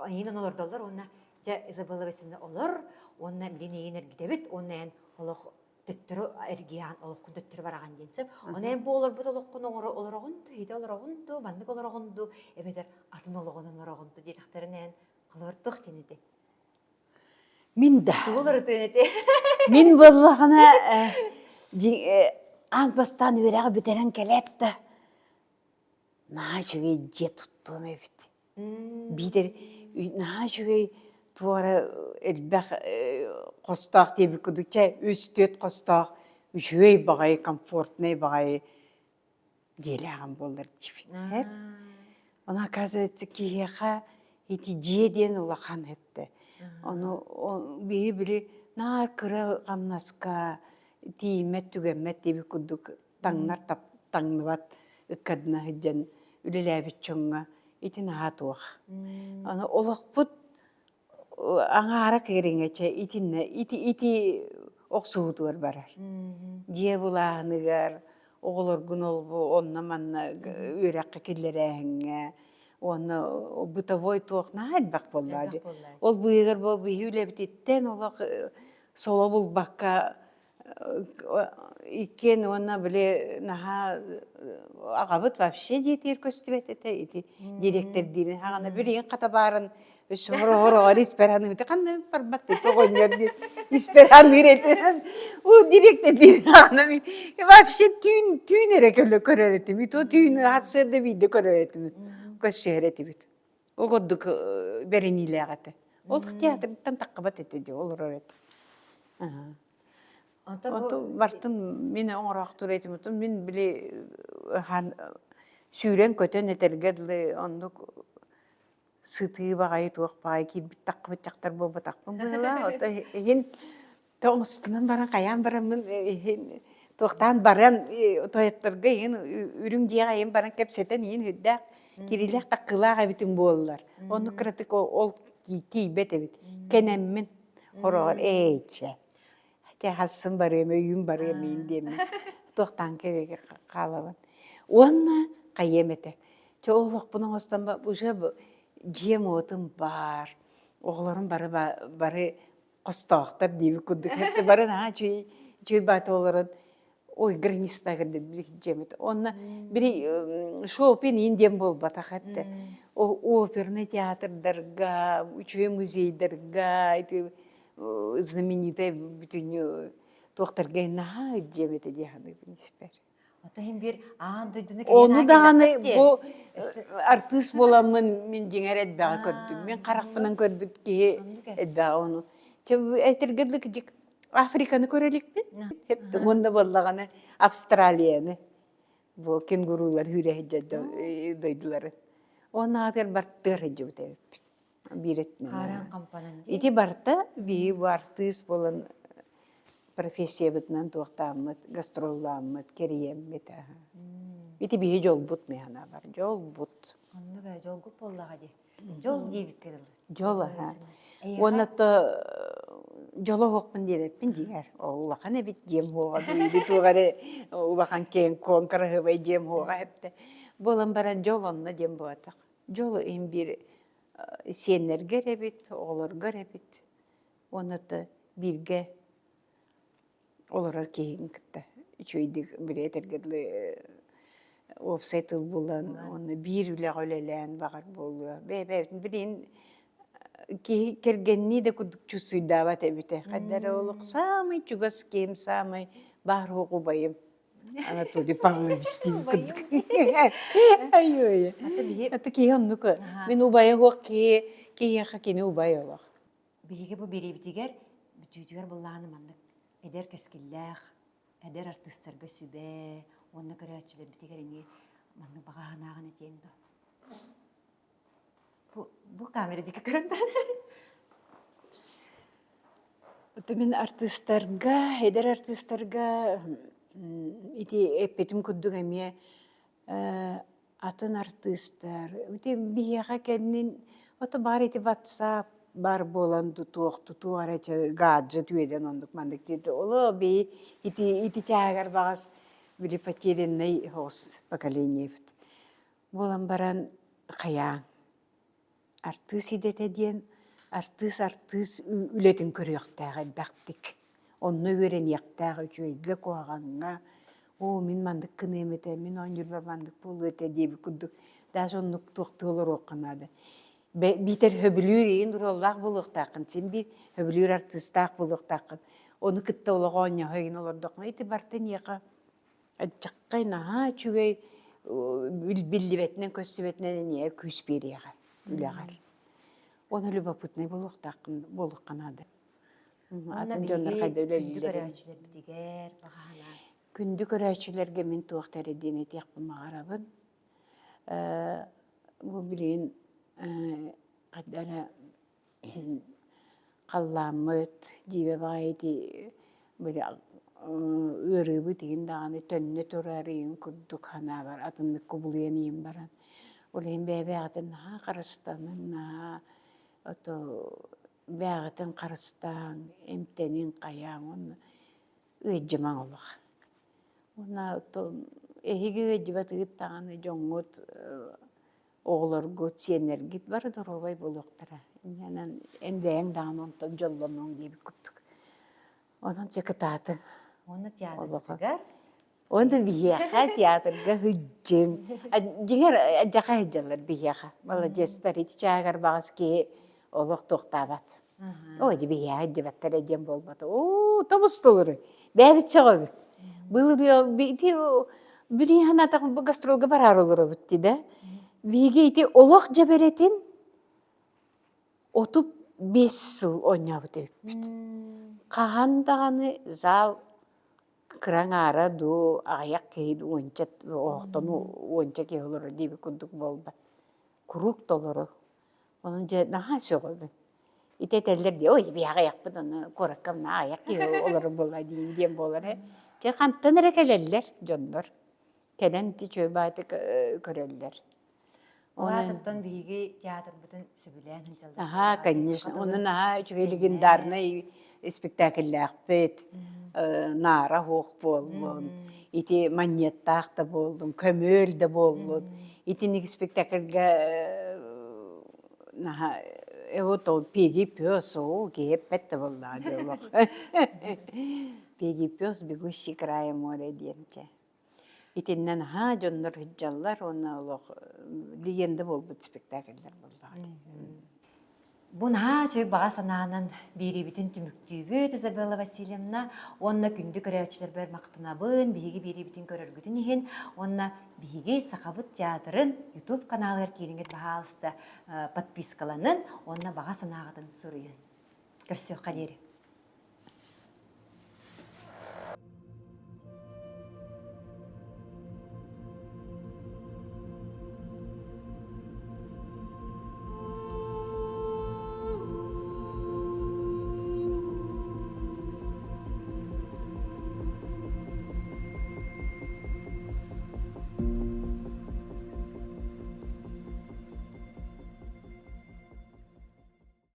эйиин олордоллор уонна дьэ Изабелла Васильевна олор уонна билин эйиин эргитэбит уонна эн олох төттөрү эргийэҕин олоххун төттөрү бараҕын диэн сөп. Ону эн бу олорбут олоххун олороҕун дуу, иһитэ олороҕун дуу, маннык олороҕун дуу, эбэтэр атын олоҕун олороҕун дуу диэтэхтэринэ эн холобурдуох диэн этэ. Мин да. Тугу уларытыан этэ? Мин буоллаҕына аан бастаан үөрэҕи бүтэрэн кэлээт да наһаа үчүгэй дьиэ туттуом эбит. Биитэр наһаа үчүгэй туора элбэх хостоох диэбит курдук чэ үс-түөрт хостоох үчүгэй баҕайы комфортнай баҕайы дьиэлээҕим буоллар диибин. Ону оказывается киһиэхэ ити дьиэ диэн улахан эттэ. Ону биһи били наар кыра хамнаска тиийиммэт түгэммэт диэбит курдук таҥнар таҥныбат ыккардына сылдьан үлэлээбит дьоҥҥо ити наһаа туох. Аны олохпут аҥаара кэриҥэчэ итиннэ ити ити охсуһуутугар барар. Дьиэ булааһыныгар, оҕолоргун ол онно-манна үөрэххэ киллэрээһиҥҥэ уонна бытовой туох наһаа элбэх буоллаа дии. Ол быыһыгар бу биһи үлэбититтэн олох соло булбакка Иккиэн уонна били наһаа аҕабыт вообще дьиэтигэр көстүбэт этэ ити дириэктэрдиирин хаҕана билигин хата баарын өссө хороҕор испэр аныыбыт ханна барбат дии оҕонньор дии испэр аныыр этэ уу дириэктэрдиирин хаҕана вообще түүн түүн эрэ көрөр этим и то түүн сарсыарда биирдэ көрөр этим көрсүһэр этибит Ол курдук бэриниилээх этэ. Ол театрыттан таххыбат этэ дии олорор этэ. Онтон бартын мин оҥороохтуур этим. Оттон мин били сүүрэн-көтөн этэргэ дылы оннук сытыы баҕайы туох баҕайы киирбит таххыбыт дьахтар буолбатахпын быһыылаах. Ото иһин тоҥустунан баран хайаан бараммын иһин туохтаан баран тойотторго иһин үрүҥ дьиэҕэ иһин баран кэпсэтэн иһин үрдээх кирилээх таккылаах эбитим буоллар. Оннук кыратык ол тиийбэт эбит. Кэнэммин хороҕор ээйчэ чэ хассын барыам өйүүм барыам иин диэммин туохтаан кэбигэ хаалабын. Уонна хайыам этэ. Чэ олохпун оҥостон уже дьиэм уотум баар. Оҕолорум бары бары хостоохтор диэбит курдук бары наһаа үчүгэй үчүгэй баата олорон ой граництагыр дьиэмит онно били шопин иин диэн буолбатах этте оперный театрдарга үчүгэй музейдарга ити знаменитай бүтүннүү туохтарга наһаа дьиэм этэ дии саныыбын испэр Ото иһин биир аан дойдуну Ону даҕаны бу артыыс буоламмын мин дьиҥэр элбэҕи көрдүм. Мин харахпынан көрбүт киһи элбэҕи ону. Чэ этэргэ дылы Африканы көрө иликпин. Уонна буоллаҕына Австралияны. Бу кенгурулар үүрэ сылдьар дойдуларын. Уоннаатыгар бартыар сылдьыбыт эбиппит. Биир өттүнэн. Хаарыан хампанан дии. Ити барыта биһи бу артыыс буолан профессиябытынан туохтааммыт, гастроллааммыт, кэрийэммит. Ити биһи дьолбут мин санаабар, дьолбут. Оннук ээ, дьолгут буоллаҕа дии. Дьол диэбиккэ дылы. Дьол аһа. Уонна то дьоло оһохпун диэбэппин дьиҥэр. Улахан эбит дьиэм уоҕа дуу, туох эрэ улахан киэҥ куоҥ кыраһыабай дьиэм уоҕа эптэ. Буолан баран дьол онно диэн буолбатах. Дьол иһин биир сиэннэргэ эрэ эбит, оҕолорго эрэ эбит. Уонна то бииргэ олорор киһигин кытта үчүгэйдик били этэргэ дылы уопсай тыл булан уонна биир үлэҕэ үлэлээн баҕар буолуо. Бэйэ-бэйэбитин билигин киһи кэргэннии да курдук чувствуйдаабат эбитэ. Хайда эрэ олох саамай чугас киһим, саамай баар суох убайым Анатолий Павлович диэн курдук. Айой. Ата киһи оннук. Мин убайа суох киһи киһиэхэ кини убай олох. Биһиги бу бириэбитигэр бүтүүтүгэр быллааны маннык эдэр кэскиллээх, эдэр артыыстарга сүбэ уонна көрөөччүлэрбитигэр эмиэ маннык баҕа санааҕын этиэҥ дуо? Бу, бу камера диэки көрөн Мин артыыстарга, эдэр артыыстарга ити эппитим курдук эмиэ атын артыыстар ити биһиэхэ кэннин ото баар ити WhatsApp баар буолан туох тутуох эрэ гаджет үөдэн оннук маннык диэти олоо бии ити ити чааһыгар баҕас били потерянный соҕус поколениебыт буолан баран хайаан Артыыс идэтэ диэн артыыс артыыс үлэтин көрүөхтээх элбэхтик. Онно үөрэниэхтээх үчүгэйгэ, куһаҕаҥҥа, оо, мин маннык гыныам этэ, мин оонньуурбар маннык буолуо этэ диэбит курдук даже оннук туохтуу олоруохха наада. Биитэр сөбүлүүр иин уруоллаах буолуохтааххын, син биир сөбүлүүр артыыстаах буолуохтааххын. Ону кытта олох оонньоһо игин олордоххуна ити барыта эйиэхэ Аччаххай наһаа үчүгэй биллибэтинэн көстүбэтинэн эниэ күүс биэриэҕэ үлэҕэр. Оны любопытнай буолуохтааххын буолуохха наада. Атын дьоннор хайда үлэлииллэр. Күндү көрөөччүлэрбитигэр баҕаһана. Күндү көрөөччүлэргэ мин туох да эрэ диэн этиэхпин баҕарабын. Бу билигин хайда эрэ Халлааммыт, дьиибэ баҕайы ити били ыарыыбыт иһин даҕаны төннө турар иһин курдук санаабар атыннык кубулуйан иһин баран. Ол иһин бэйэ-бэйэҕитин наһаа харыстаныҥ, наһаа ото бэйэҕитин харыстааҥ, эмтэниҥ, хайааҥ уонна ыалдьымаҥ олох. Уонна эһиги ыалдьыбатыгыт даҕаны дьоҥҥут оҕолоргут, сиэннэргит бары доруобай буолуохтара. Инньэнэн эн бэйэҥ даҕаны онтон дьоллонуоҥ диэбит курдук. Онон дьэ кытаатыҥ. Уонна театргытыгар? Уонна биһиэхэ театрга сылдьыҥ. Дьиҥэр дьаха сылдьаллар биһиэхэ. Маладьыастар ити чааһыгар баҕас киһи олох туохтаабат. Ой, биһиэхэ сылдьыбаттар диэн буолбата. Оо, тобус толору. Бэйэбит сөҕөбүт. Былыр ити билии санаатах бу гастролга бараары олоробут дии да. Биһиги ити олох дьэбэрэтин 35 сыл оонньообут эбиппит. Хаһан даҕаны зал кыра аҥаара дуу, аҕыйах киһи дуу, уонча оһохтон уонча киһи олорор диэбит курдук буолбат. Куруук толору. Онон дьэ наһаа сөҕөбүн. Ити этэллэр дии, ой, биһи аҕыйахпыт аны куоракка мына аҕыйах киһи олорор буолла диин диэн буолар ээ. Дьэ хантан эрэ кэлэллэр дьоннор. Кэлэн ити үчүгэй баайдык көрөллөр. Улаатыттан биһиги театрбытын сөбүлээн сылдьаллар. Аһаа, конечно. Онно наһаа үчүгэй легендарнай испектакльлээхпит. Наара суох буоллун, ити манньыаттаах да буоллун, көмүөл да буоллун. Итинник спектакльга наһаа вот ол Пеги пес, оо, киһи эппэт да буоллаҕа дии олох. Пеги пес, бегущий края моря диэн чэ. Итиннэ наһаа дьоннор сылдьаллар уонна олох легенда буолбут спектакльлэр буоллаҕа дии. Бу наһаа үчүгэй баҕа санаанан биэриибитин түмүктүүбүт Изабелла Васильевна уонна күндү көрөөччүлэрбэр махтанабын биһиги биэриибитин көрөргүтүн иһин уонна биһиги Сахабыт театрын YouTube каналыгар киириҥҥит баһаалыста подпискаланын уонна баҕа санааҕытын суруйун. Көрсүөххэ диэри.